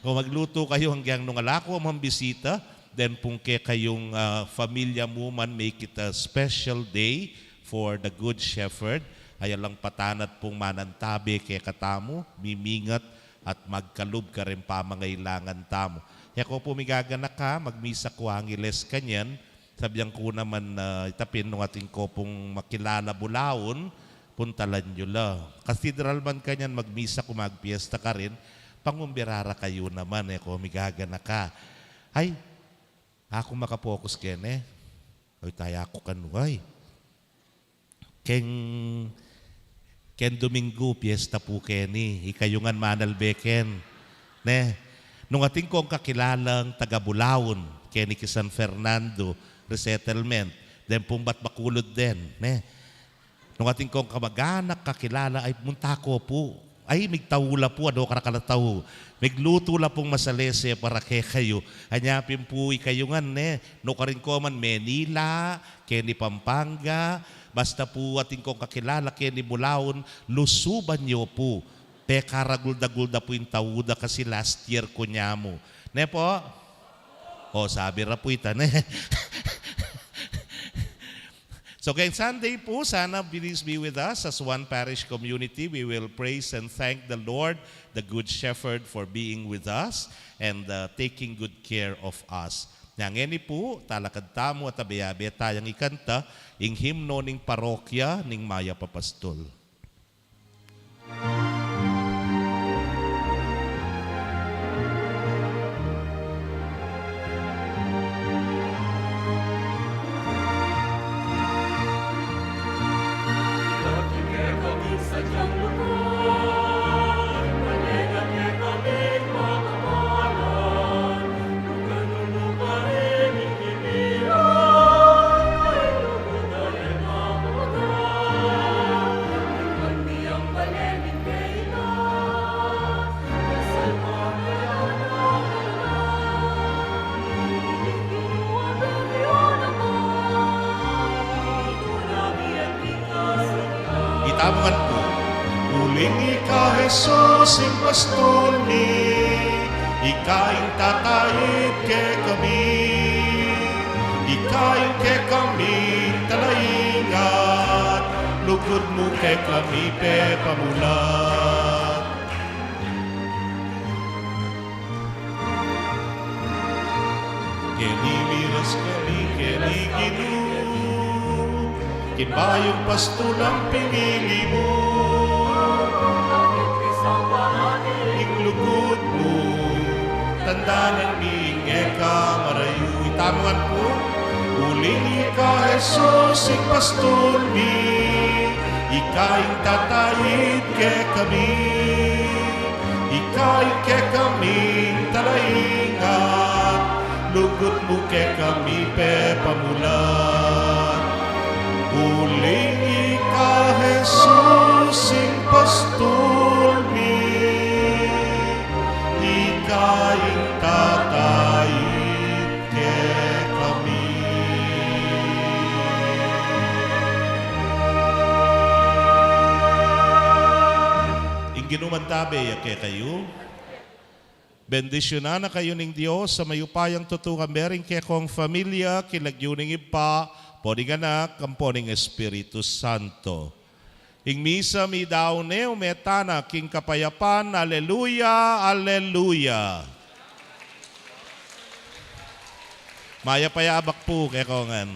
O maglutu kayu, anggyang nung ala ku mang bisita, den pung kekayung, ah, familia mu man, make it a special day for the Good Shepherd. Ay alang patanat pung manantabe kekatamu, mimingat at magkalub kareng pamangailangan tamu. E ko pu migaganaka, magmisa ku Angeles kanyan, Sabian ku naman, ah, ita pin nung atin ko pung makilala Bulaon, puntalan yu la. Cathedral man kanyan magmisa ku magpiesta karin, pangumbira ra kayu naman, e ko migaganaka. Ay, aku makapokus kene. Ay, taya ku kanu, ay. Keng, keng Domingo, piesta pu keni, ikayu ngan manalbe ken. Ne? Nung atin kong kakilalang taga Bulaon, keni ki San Fernando Resettlement, den pung bat Bacolod den, ne? Nung atin kong kamag-anak kakilala, ay, munta ko pu. Ay, migtau la pu, ano, karakal a tau. Miglutu la pung masalese para kekayu. Anya pin pu ikayu ngan, ne? Nukarin ko man Manila, keni Pampanga, basta pu atin kong kakilala keni Bulaon, lusuban yu pu. Pekaragul-dagul da pu ing tau da kasi last year ku nyamu. Ne po? O, sabi ra pu ita, ne? So, keng Sunday pu, sana please be with us as one parish community. We will praise and thank the Lord, the Good Shepherd, for being with us and, uh, taking good care of us. Nya ngeni pu, talakad tamu at abe-abe tayang ikanta ing himno ning parokya ning Mayap a Pastul. Tabangan pu. Uling ika, Jesus, ing pastul mi, ika ing tataid kekami, ika ing kekaming talaingat, lugud mu kekami pepamulat. Keni mi, keni, keni Ginu, king bayung pastul a pinili mu. Ing lugud mu, tandanan mi ing e ka marayu. Itamu ngan pu. Uling ika, Jesus, ing pastul mi, ika ing tataid kekami, ika ing kekaming talaingat, lugud mu kekami pepamulat. Uling ika, Jesus, ing pastul mi, ika ing tataid kekami. Ing Ginu mantabe ya kekayu. Bendisyunan na kayu ning Dios a mayupayang tutu, kambe ring kekong familia, king lagyu ning Ibpa, ampo ning Anak, ampo ning Espiritu Santo. Ing misa midaun ne, ume tana king kapayapan. Aleluya, aleluya. Mayap a yabak pu kekongan.